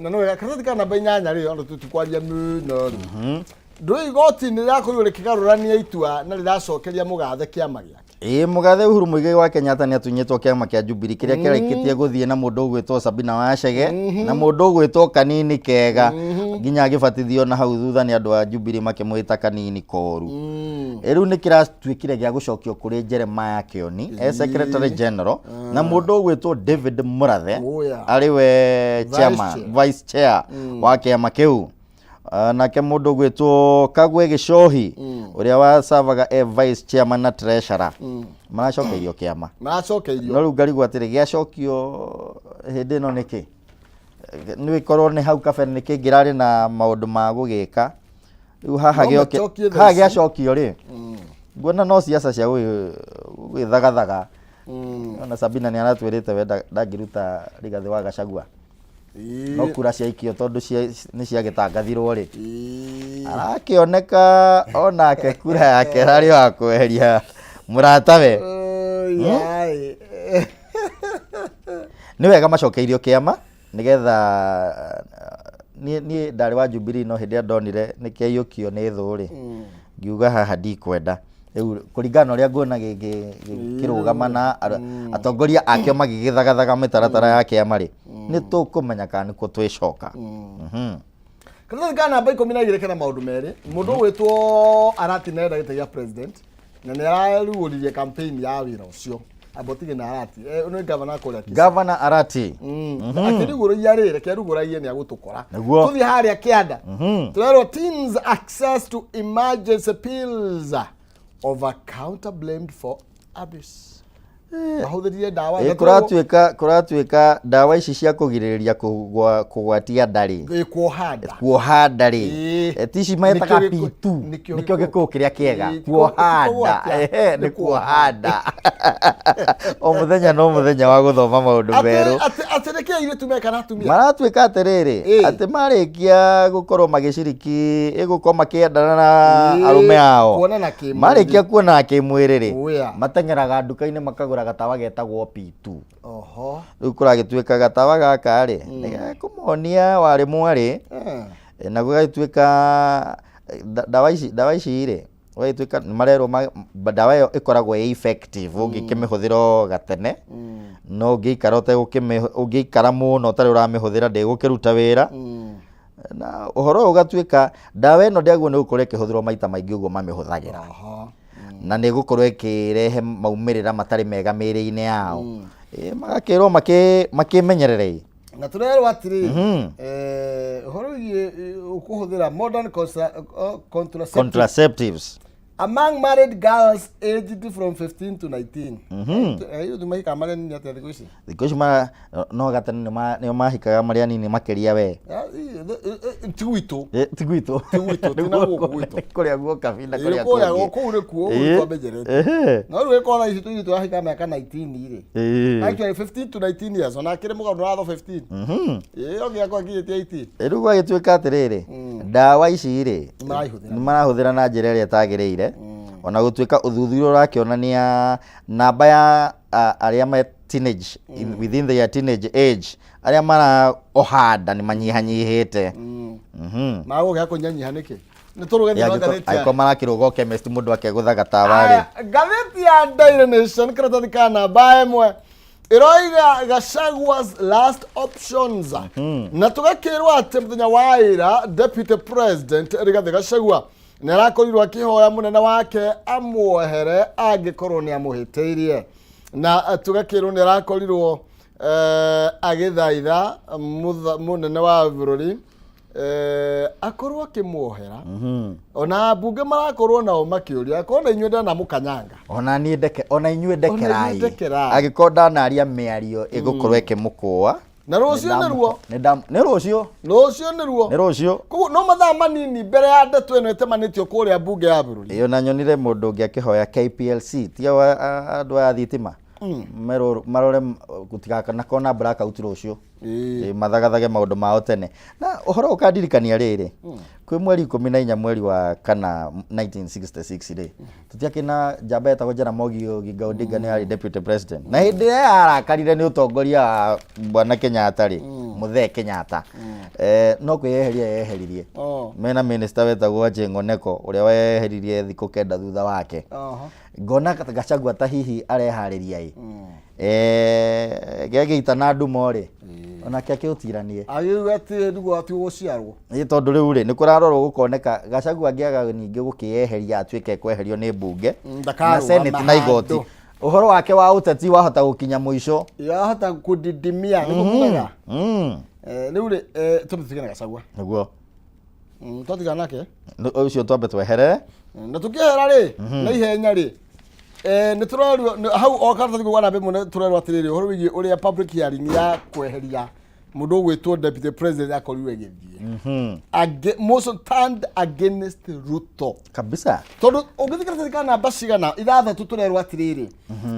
[SPEAKER 2] Na nĩ wega karatathi ka namba 8 rĩ, ona tũtikwaria mũno rĩ, ndũĩ igoti nĩ rĩrakorirwo rĩkĩgarũrania itua na rĩracokeria mũgathe kĩama gĩake.
[SPEAKER 3] Ĩĩ, mũgathe Uhuru Muigai wa Kenyatta nĩ atunyĩtwo kĩama kĩa Jubilee kĩrĩa kĩraikĩtie gũthiĩ na mũndũ ũgwĩtwo Sabina Wachege na mũndũ ũgwĩtwo Kanini Kega, nginya agĩbatithio na hau thutha nĩ andũ a Jubilee makĩmwĩta Kanini Koru. Ĩ rĩu nĩ kĩratuĩkire gĩa gũcokio kũrĩ Jeremiah Kioni e Secretary General na mũndũ ũgwĩtwo David Murathe
[SPEAKER 2] Oya.
[SPEAKER 3] arĩ we chairman,
[SPEAKER 2] chair.
[SPEAKER 3] Vice chair wa kĩama kĩu. Nake mũndũ ũgwĩtwo Kagwe Gĩcohi ũrĩa wacavaga e vice chairman na treasurer maracokeirio kĩama.
[SPEAKER 2] Maracokeirio.
[SPEAKER 3] No rĩu ngarigwo atĩrĩ, gĩacokio hĩndĩ ĩno nĩkĩ? Nĩ ĩkorwo nĩ hau kabere nĩ kĩngĩrarĩ na maũndũ ma gũgĩka rĩu haha
[SPEAKER 2] No macokie thaa
[SPEAKER 3] haha
[SPEAKER 2] ici.
[SPEAKER 3] Gĩacokio rĩ, nguona no ciaca cia gwĩthagathaga. Ona Sabina nĩ aratwĩrĩte we ndangĩruta Rigathĩ wa Gachagua, no kura ciaikio tondũ nĩ ciagĩtangathirwo rĩ, arakĩoneka onake kura yake ararĩ wa kweheria mũratawe. Nĩ wega macokeirio kĩama nĩgetha niĩ ndarĩ wa Jubilee, no hĩndĩ ĩrĩa ndonire nĩ kĩaiyũkio nĩ thũ rĩ, ngiuga haha ndikwenda. Rĩu kũringana na ũrĩa nguona gĩkĩrũgama na atongoria akĩo magĩgĩthagathaga mĩtaratara ya kĩama rĩ, nĩ tũkũmenya kana nĩkuo twĩcoka.
[SPEAKER 2] Karatathi ka namba 12 kena maũndũ merĩ. Mũndũ ũgwĩtwo Arati nĩ arenda gĩtĩ gĩa president na nĩ araruũririe campaign ya wĩra ũcio. Amba ũtige na Arati. Nĩ gavana kũrĩa Kisii.
[SPEAKER 3] Gavana Arati.
[SPEAKER 2] Akĩrugũrũria rĩ, reke arugũragie, nĩ agũtũkora.
[SPEAKER 3] Nĩguo.
[SPEAKER 2] Tũthiĩ harĩa kĩanda, tũrerwo teens access to emergency pills over counter blamed for abuse. Mahũthĩrire ndawa
[SPEAKER 3] Ĩ, kũratuĩka ndawa ici cia kũgirĩrĩria kũgwatia nda rĩ,
[SPEAKER 2] Ĩ, kuoha nda.
[SPEAKER 3] Kuoha nda rĩ, ti ici metaga
[SPEAKER 2] Nĩkĩo
[SPEAKER 3] P2.
[SPEAKER 2] Nĩkĩo
[SPEAKER 3] Nĩkĩo gĩkũyũ kĩrĩa kĩega.
[SPEAKER 2] Kuoha
[SPEAKER 3] Kuoha nda.
[SPEAKER 2] kũgwatia.
[SPEAKER 3] Ehe, nĩ
[SPEAKER 2] Nĩ
[SPEAKER 3] kuoha nda. O mũthenya no mũthenya wa gũthoma maũndũ merũ.
[SPEAKER 2] Atĩ nĩkĩ airĩtu meka na atumia?
[SPEAKER 3] Maratuĩka atĩrĩrĩ, atĩ marĩkia gũkorwo magĩciriki, ĩgũkorwo makĩendana na arũme ao,
[SPEAKER 2] Kuonana kĩmwĩrĩ.
[SPEAKER 3] Marĩkia kuonana kĩmwĩrĩ rĩ, mateng'eraga nduka-inĩ makagũra gatawa getagwo P2. Rĩu kũragĩtuĩka gatawa gaka rĩ, nĩgekũmonia warĩ mwarĩ. Na gũgagĩtuĩka ndawa ici rĩ, gũgagĩtuĩka nĩ marerwo ndawa ĩyo ĩkoragwo ĩ effective ũngĩkĩmĩhũthĩra o gatene, no ũngĩikara ũtegũkĩmĩ, ũngĩikara mũno ũtarĩ ũramĩhũthĩra, ndĩgũkĩruta wĩra. Na ũhoro ũyũ ũgatuĩka ndawa ĩno ndĩagĩrĩirwo nĩ gũkorwo ĩkĩhũthĩrwo maita maingĩ ũguo mamĩhũthagĩra, na nĩ ĩgũkorwo ĩkĩrehe maumĩrĩra matarĩ mega mĩrĩ-inĩ yao. Magakĩrwo makĩmenyerere.
[SPEAKER 2] Na tũrerwo atĩrĩrĩ, ũhoro wĩgiĩ kũhũthĩra modern contraceptives
[SPEAKER 3] Contraceptives
[SPEAKER 2] among married girls aged from 15 to 19. Airĩtu mahikaga marĩ anini atĩa thikũ ici?
[SPEAKER 3] Thikũ ici no gatene nĩo mahikaga marĩ anini makĩria we.
[SPEAKER 2] Ti gwitũ.
[SPEAKER 3] Ti gwitũ.
[SPEAKER 2] Ti gwitũ, ti na gũkũ gwitũ.
[SPEAKER 3] Kũrĩa guoka na kũrĩa
[SPEAKER 2] kũrĩa
[SPEAKER 3] kũngĩ.
[SPEAKER 2] Kũu nĩkuo ũguo twamenyerete. No rĩu ĩkorwo thaa ici tũirĩtu tũrahika mĩaka 19 rĩ, actually 15 to 19 years, ona akĩrĩ mũgarũ watho 15. Ĩ, ũngĩakorwo akinyĩtie 18.
[SPEAKER 3] Rĩu gwagĩtuĩka atĩrĩrĩ, ndawa ici rĩ,
[SPEAKER 2] Nĩmaraihũthĩra.
[SPEAKER 3] Nĩ marahũthĩra na njĩra ĩrĩa ĩtagĩrĩire, ona gũtuĩka ũthuthuria ũrakĩonania namba ya arĩa me teenage, within their teenage age, arĩa maraoha nda nĩ manyihanyihĩte.
[SPEAKER 2] Magũgĩa kũnyanyiha nĩkĩ? Nĩ tũrũge thĩinĩ wa ngathĩti ya
[SPEAKER 3] Angĩkorwo marakĩrũga o chemist, mũndũ akegũtha gatawa rĩ.
[SPEAKER 2] Aya, ngathĩti ya Daily Nation, karatathi ka namba 1 ĩroiga Gachagua's last options, na tũgakĩrwo atĩ mũthenya wa ira Deputy President Rigathĩ Gachagua nĩ arakorirwo akĩhoya mũnene wake amuohere angĩkorwo nĩ amũhĩtĩirie, na tũgakĩrwo nĩ arakorirwo agĩthaitha mũnene wa bũrũri akorwo akĩmuohera. Ona mbunge marakorwo nao makĩũria akorwo na inyuĩ ndanamũkanyanga.
[SPEAKER 3] Ona niĩ ndeke, ona inyuĩ ndekerai.
[SPEAKER 2] Ndekerai.
[SPEAKER 3] Angĩkorwo ndanaria mĩario ĩgũkorwo ĩkĩmũkũa.
[SPEAKER 2] Na rũciũ nĩruo.
[SPEAKER 3] Nĩ rũciũ.
[SPEAKER 2] Rũciũ nĩruo.
[SPEAKER 3] Nĩ rũciũ.
[SPEAKER 2] Koguo no mathaa manini mbere ya ndeto ĩno ĩtemanĩtio kũrĩa mbunge ya bũrũri.
[SPEAKER 3] Ĩyo na nyonire mũndũ ũngĩ akĩhoya KPLC, tiga andũ aya thitima, marore gũtigakanakorwo na blackout rũciũ. Mathagathage maũndũ mao tene. Na ũhoro ũkandirikania rĩrĩ, kwĩ mweri 14 mweri wa kana 1966 rĩ, tũtiakĩ na njamba yetagwo Jaramogi Oginga Odinga, nĩ arĩ deputy president, na hĩndĩ ĩrĩa yarakarire nĩ ũtongoria wa bwana Kenyatta rĩ, mũthee Kenyatta, no kwĩyeheria yeheririe. Mena minister wetagwo Achieng' Oneko, ũrĩa weheririe thikũ 9 thutha wake. Ngona Gachagua ta hihi areharĩria ĩ gĩagĩita na ndumo rĩ, onake akĩũtiranie.
[SPEAKER 2] Agĩuga atĩ nĩguo ati gũciarwo.
[SPEAKER 3] Ĩ, tondũ rĩu rĩ, nĩ kũrarorwo gũkoneka Gachagua angĩaga ningĩ gũkĩyeheria, atuĩke kweherio nĩ mbunge na
[SPEAKER 2] Ndakarũgama
[SPEAKER 3] Senate na igoti,
[SPEAKER 2] handũ.
[SPEAKER 3] Ũhoro wake wa ũteti wahota gũkinya mũico.
[SPEAKER 2] Yahota kũdidimia nĩguo kugaga. Rĩu rĩ, tũmĩtige na Gachagua.
[SPEAKER 3] Nĩguo.
[SPEAKER 2] Twatigana nake.
[SPEAKER 3] Ũcio twambe tweherere.
[SPEAKER 2] Na tũkĩehera rĩ na ihenya rĩ, nĩ tũrerio hau o karatathi kau ga namba 1, nĩ tũrerwo atĩrĩrĩ, ũhoro wĩgiĩ ũrĩa public hearing ya kweheria mũndũ ũgwĩtwo deputy president akorirwo ĩgĩthiĩ. Motion turned against Ruto.
[SPEAKER 3] Kabisa.
[SPEAKER 2] Tondũ ũngĩthiĩ karatathi ka namba cigana 6, tũrerwo atĩrĩrĩ,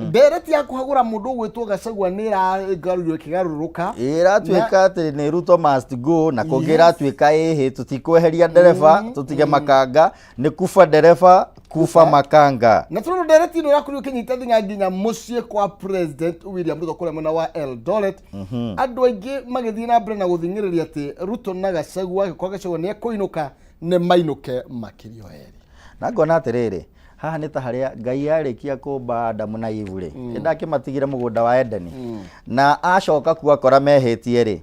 [SPEAKER 2] ndereti ya kũhagũra mũndũ ũgwĩtwo Gachagua nĩ ĩragarũrirwo ĩkĩgarũrũka.
[SPEAKER 3] Ĩratuĩka atĩ nĩ Ruto must go, na kũngĩ ĩratuĩka ĩhĩ tũtikweheria ndereba, tũtige makanga, nĩ kuba ndereba kuba makanga.
[SPEAKER 2] Na tũrerwo ndereti ĩno ĩrakorirwo ĩkĩnyita thing'a nginya mũciĩ kwa President William Ruto kũrĩa mwena wa Eldoret, andũ aingĩ magĩthiĩ na mbere na gũthing'ĩrĩria atĩ Ruto na Gachagua, angĩkorwo Gachagua nĩ ekũinũka, nĩ mainũke makĩrio erĩ.
[SPEAKER 3] Na ngona atĩrĩrĩ, haha nĩ ta harĩa Ngai arĩkia kũmba Adamu na Ivu rĩ, ndakĩmatigire mũgũnda wa Edeni, na acoka kuo akora mehĩtie rĩ,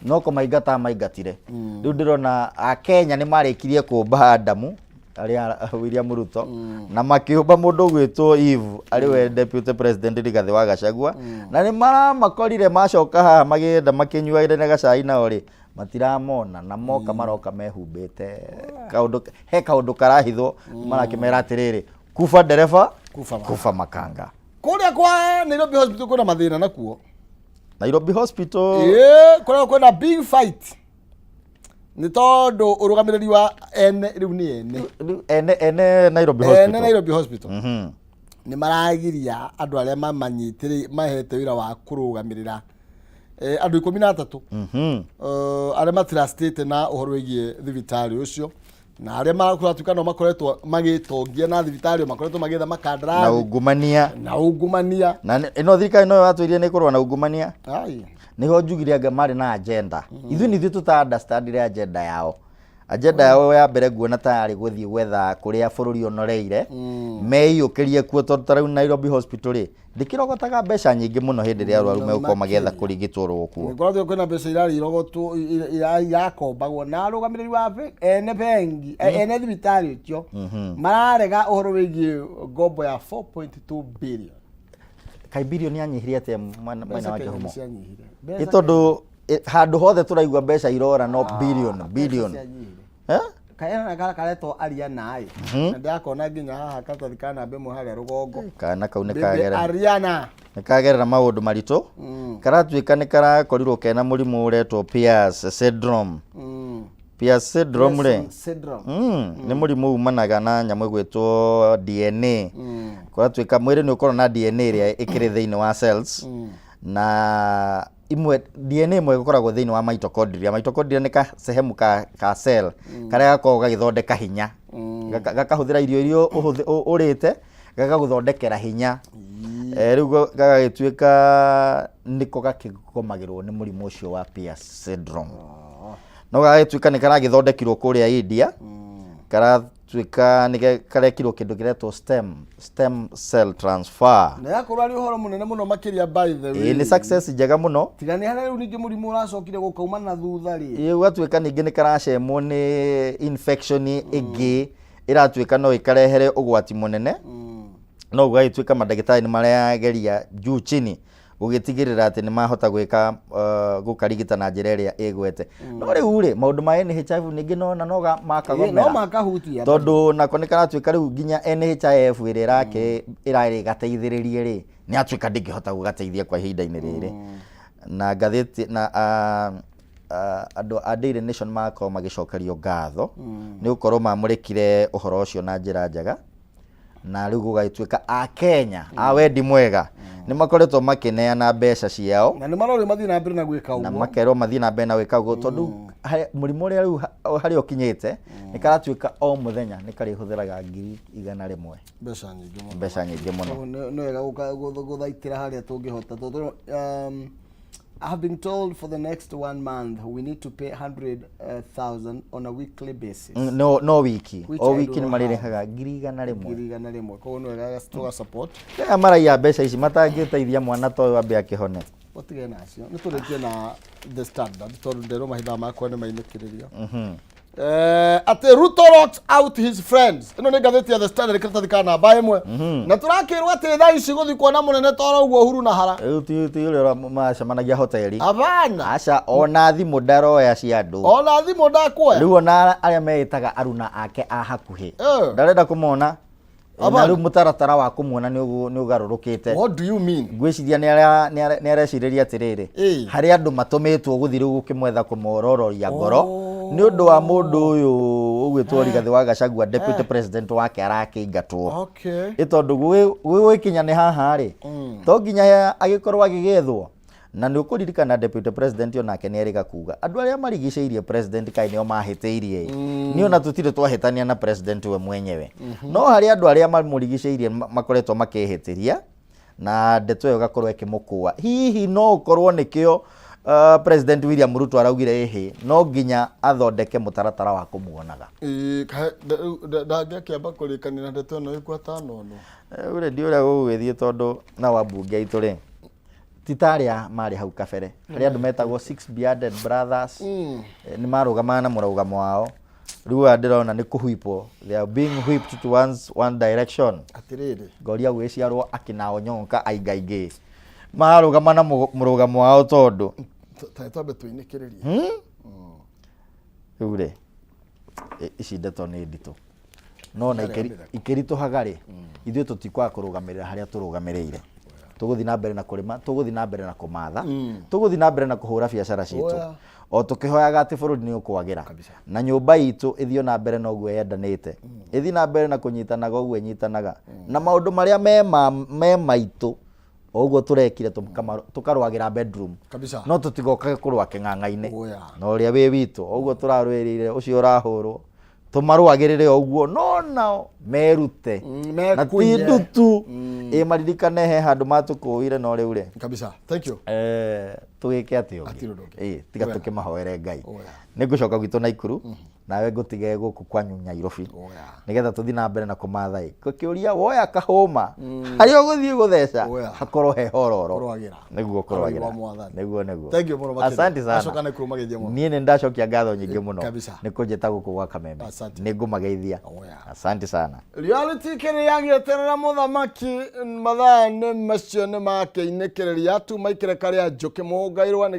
[SPEAKER 3] no kũmaingata amaingatire. Rĩu ndĩrona Akenya nĩ marĩkirie kũmba Adamu. Arĩa William Ruto na makĩũmba mũndũ ũgwĩtwo Eve arĩ we deputy president Rigathĩ wa Gachagua, na nĩ maramakorire macoka haha magĩenda makĩnyuagĩra na gacai nao rĩ matiramona, na moka maroka mehumbĩte kaũndũ, he kaũndũ karahithwo, marakĩmera atĩrĩrĩ, kuba ndereba
[SPEAKER 2] Kuba makanga.
[SPEAKER 3] Kuba makanga.
[SPEAKER 2] Kũrĩa kwa Nairobi Hospital kwĩna mathĩna nakuo.
[SPEAKER 3] Nairobi Hospital.
[SPEAKER 2] Ĩĩ, kũrĩa kwĩna big fight nĩ tondũ ũrũgamĩrĩri wa ene rĩu nĩ ene.
[SPEAKER 3] Rĩu ene Nairobi Hospital.
[SPEAKER 2] Ene Nairobi Hospital nĩ maragiria andũ arĩa mamanyitĩrĩ mahete wĩra wa kũrũgamĩrĩra andũ 13 arĩa matiracitĩte na ũhoro wĩgiĩ thibitarĩ ũcio na arĩa kũratuĩka no makoretwo magĩtongia na thibitarĩ makoretwo magĩetha
[SPEAKER 3] na
[SPEAKER 2] makandarathi
[SPEAKER 3] ungumania.
[SPEAKER 2] Na ungumania.
[SPEAKER 3] Na ĩno thirikari noyo yatwĩrire nĩ kũrũa na ungumania.
[SPEAKER 2] Ai.
[SPEAKER 3] Nĩho njugire anga marĩ na agenda, ithuĩ nĩ ithuĩ tũta understandire agenda yao. Agenda yao ya mbere nguona ta yarĩ gũthiĩ gwetha kũrĩa bũrũri ũnoreire meiyũkĩrie kuo, tondũ ta rĩu Nairobi Hospital rĩ ndĩkĩrogotaga mbeca nyingĩ mũno hĩndĩ ĩrĩa arwaru megũkorwo magĩetha kũrigitwo rũkuo.
[SPEAKER 2] Kũratuĩka kwĩna mbeca irarĩ irogotwo, irakombagwo na arũgamĩrĩri wa ene bengi, ene thibitarĩ ũcio mararega ũhoro wĩgiĩ ngombo ya 4.2 billion.
[SPEAKER 3] Kaĩ birioni yanyihirie atĩa mwena
[SPEAKER 2] Mbeca
[SPEAKER 3] wa
[SPEAKER 2] Kenya
[SPEAKER 3] kĩhumo?
[SPEAKER 2] nĩ cianyihire.
[SPEAKER 3] Nĩ
[SPEAKER 2] Mbeca
[SPEAKER 3] tondũ handũ hothe tũraigua mbeca irora no billion
[SPEAKER 2] Mbeca
[SPEAKER 3] billion.
[SPEAKER 2] cianyihire.
[SPEAKER 3] Eh?
[SPEAKER 2] Kaena kara karetwo Ariana ĩ, na ndĩrakona nginya haha karatathi ka namba ĩmwe harĩa rũgongo.
[SPEAKER 3] Kana kau nĩ
[SPEAKER 2] Baby
[SPEAKER 3] kagera
[SPEAKER 2] Ariana.
[SPEAKER 3] Nĩ kagerera maũndũ maritũ. Karatuĩka nĩ karakorirwo kena mũrimũ ũretwo Pierce syndrome. Pierce syndrome rĩ
[SPEAKER 2] Pearson syndrome.
[SPEAKER 3] Nĩ mũrimũ umanaga na nyamũ ĩgwĩtwo DNA. Kũratuĩka mwĩrĩ nĩ ũkoragwo na DNA ĩrĩa ĩkĩrĩ thĩinĩ wa cells, na imwe DNA ĩmwe ĩkoragwo thĩinĩ wa mitochondria. Mitochondria nĩ ka sehemu ka cell karĩa gakoragwo gagĩthondeka hinya. Gakahũthĩra irio iria ũrĩte gagagũthondekera hinya. Rĩu gagagĩtuĩka nĩko gakĩgomagĩrwo nĩ mũrimũ ũcio wa Pierce syndrome. No gagagĩtuĩka nĩ karagĩthondekirwo kũrĩa India, karatuĩka nĩ karekirwo kĩndũ kĩretwo stem cell transfer.
[SPEAKER 2] Na yakorwo arĩ ũhoro mũnene mũno makĩria, by the way.
[SPEAKER 3] Ĩĩ, nĩ success njega mũno.
[SPEAKER 2] Tiga nĩ harĩa rĩu ningĩ mũrimũ ũracokire gũkauma na thutha rĩ.
[SPEAKER 3] Ĩĩ, ũgatuĩka ningĩ nĩ karacemwo nĩ infection ĩngĩ ĩratuĩka no ĩkarehere ũgwati mũnene. No gũgagĩtuĩka mandagĩtarĩ nĩ marageria juu chini gũgĩtigĩrĩra atĩ nĩ mahota gwĩka gũkarigita na njĩra ĩrĩa ĩgwete. No rĩu rĩ, maũndũ ma NHIF ningĩ nona no
[SPEAKER 2] No
[SPEAKER 3] makagomera
[SPEAKER 2] makahutia.
[SPEAKER 3] Tondũ nako nĩ karatuĩka rĩu nginya NHIF ĩrĩa ĩrake ĩrarĩ ĩgateithĩrĩrie rĩ, nĩ yatuĩka ndĩngĩhota gũgateithia kwa ihinda-inĩ rĩrĩ. Na ngathĩti na andũ a Daily Nation magakorwo magĩcokerio ngatho nĩ gũkorwo mamũrĩkire ũhoro ũcio na njĩra njega, na rĩu gũgagĩtuĩka a Kenya a wendi mwega nĩ makoretwo makĩneana mbeca ciao.
[SPEAKER 2] Na nĩ marorio mathiĩ na mbere na gwĩka
[SPEAKER 3] Na
[SPEAKER 2] ũguo.
[SPEAKER 3] makerwo mathiĩ na mbere na gwĩka ũguo, tondũ mũrimũ ũrĩa rĩu harĩa ũkinyĩte nĩ karatuĩka o mũthenya nĩ karĩhũthĩraga 100,000.
[SPEAKER 2] Mbeca nyingĩ mũno.
[SPEAKER 3] Mbeca nyingĩ mũno.
[SPEAKER 2] Koguo nĩ wega gũthaitĩra harĩa tũngĩhota, tondũ I have been told for the next one month we need to pay 100,000 on a weekly basis.
[SPEAKER 3] No wiki.
[SPEAKER 2] Which
[SPEAKER 3] O
[SPEAKER 2] I
[SPEAKER 3] wiki
[SPEAKER 2] do
[SPEAKER 3] nĩ
[SPEAKER 2] not have.
[SPEAKER 3] marĩrĩhaga 100,000.
[SPEAKER 2] 100,000. Koguo nĩ wega tũga support.
[SPEAKER 3] Aya maraiya mbeca ici matangĩteithia mwana ta ũyũ ambe akĩhone.
[SPEAKER 2] Ũtige nacio. Nĩ tũrĩkie na The Standard tondũ nderwo mahinda makwa nĩ mainũkĩrĩria. Atĩ Ruto locks out his friends. Ĩno nĩ ngathĩti ya The Standard, karatathi ka namba ĩmwe. Na tũrakĩrwo atĩ thaa ici gũthiĩ kuona mũnene toro ũguo Uhuru na hara.
[SPEAKER 3] Rĩu ti ũrĩa maracemanagia hoteli.
[SPEAKER 2] Abana.
[SPEAKER 3] Aca, ona thimũ ndaroya cia andũ.
[SPEAKER 2] Ona thimũ ndakuoya.
[SPEAKER 3] Rĩu ona arĩa meĩtaga aruna ake a hakuhĩ ndarenda kũmona. Na
[SPEAKER 2] Abana.
[SPEAKER 3] rĩu mũtaratara wa kũmuona nĩ ũgarũrũkĩte.
[SPEAKER 2] What do you mean?
[SPEAKER 3] Ngwĩciria nĩ arecirĩria atĩrĩrĩ, harĩ andũ matũmĩtwo gũthiĩ rĩu gũkĩmwetha kũmworororia ngoro nĩ ũndũ wa mũndũ ũyũ ũgwĩtwo Rigathĩ wa Gachagua, deputy president wake, arakĩingatwo. Ĩ tondũ gwĩgwĩkinya nĩ haha rĩ, to nginya agĩkorwo agĩgĩethwo. Na nĩ ũkũririkana deputy president onake nĩ erĩga kuga andũ arĩa marigicĩirie president kaĩ nĩo mahĩtĩirie. Niĩ ona tũtirĩ twahĩtania na president we mwenyewe, no harĩ andũ arĩa mamũrigicĩirie makoretwo makĩhĩtĩria na ndeto ĩyo ĩgakorwo ĩkĩmũkũa. Hihi no ũkorwo nĩkĩo President William Ruto araugire ĩhĩ no nginya athondeke mũtaratara wa kũmuonaga.
[SPEAKER 2] Ĩĩ, ndangĩakĩamba kũrĩkanĩra ndeto ĩno ĩkuo atanonwo.
[SPEAKER 3] Rĩu ndi ũrĩa gũgũgĩthiĩ, tondũ nao ambunge aitũ rĩ ti ta arĩa marĩ hau kabere, harĩ andũ metagwo Six Bearded Brothers, nĩ marũgamaga na mũrũgamo wao. Rĩu aya ndĩrona nĩ kũhwipwo, they are being whipped towards one direction.
[SPEAKER 2] Atĩrĩrĩ.
[SPEAKER 3] Ngoria gwĩciarwo akina Onyonka aingaingĩ mararũgama na mũrũgamo wao tondũ
[SPEAKER 2] Ta twambe tũinĩkĩrĩrie.
[SPEAKER 3] Rĩu rĩ, ici ndeto nĩ nditũ, no na
[SPEAKER 2] Yarĩ mĩtheko.
[SPEAKER 3] ikĩritũhaga rĩ, ithuĩ tũtikwaga kũrũgamĩrĩra harĩa tũrũgamĩrĩire. Tũgũthiĩ na mbere na kũrĩma, tũgũthiĩ na mbere na kũmatha, tũgũthiĩ na mbere na kũhũra biacara citũ, o tũkĩhoyaga atĩ bũrũri nĩ ũkwagĩra na nyũmba itũ ĩthiĩ na mbere na ũguo yendanĩte, ĩthiĩ na mbere na kũnyitanaga ũguo ĩnyitanaga, na maũndũ marĩa me maitũ o ũguo tũrekire tũkarũagĩra bedroom.
[SPEAKER 2] Kabisa.
[SPEAKER 3] No tũtigokage kũrũa kĩng'ang'a-inĩ.
[SPEAKER 2] Oya.
[SPEAKER 3] Na ũrĩa wĩ witũ o ũguo tũrarũĩrĩire ũcio ũrahũrwo, tũmarũagĩrĩre o ũguo, no nao merute na ti
[SPEAKER 2] Mekunye.
[SPEAKER 3] ndutu ĩ maririkane he handũ matũkũire, no rĩu rĩ,
[SPEAKER 2] Kabisa, thank you.
[SPEAKER 3] Tũgĩke atĩ
[SPEAKER 2] Hatirĩ
[SPEAKER 3] ũngĩ
[SPEAKER 2] ũndũ ũngĩ.
[SPEAKER 3] Tiga
[SPEAKER 2] Wega.
[SPEAKER 3] tũkĩmahoere Ngai.
[SPEAKER 2] Oya.
[SPEAKER 3] Nĩ ngũcoka gwitũ Naikuru, nawe ngũtige gũkũ kwanyu Nyairobi,
[SPEAKER 2] Oya.
[SPEAKER 3] nĩgetha tũthiĩ na mbere na kũmatha ĩ kũkĩũria woya kahũma harĩa ũgũthiĩ gũtheca
[SPEAKER 2] Oya.
[SPEAKER 3] hakorwo he hororo.
[SPEAKER 2] Kũrũagĩra.
[SPEAKER 3] Nĩguo
[SPEAKER 2] Kũrũagĩra
[SPEAKER 3] kũrũagĩra.
[SPEAKER 2] Mwathani.
[SPEAKER 3] Nĩguo.
[SPEAKER 2] Thank you mũno makĩria.
[SPEAKER 3] Asante sana.
[SPEAKER 2] Acoka Naikuru magĩthiĩ mũno.
[SPEAKER 3] Niĩ nĩ ndacokia ngatho nyingĩ mũno
[SPEAKER 2] Kabisa.
[SPEAKER 3] nĩ kũnjĩta gũkũ gwa Kameme.
[SPEAKER 2] Asante.
[SPEAKER 3] Nĩ ngũmageithia.
[SPEAKER 2] Oya.
[SPEAKER 3] Asante sana.
[SPEAKER 2] Reality kĩrĩa gĩeterera mũthamaki, mathaa nĩ macio nĩ makĩinĩkĩrĩria tuma ikĩreka rĩa njũkĩ mũngairwa nĩgetha.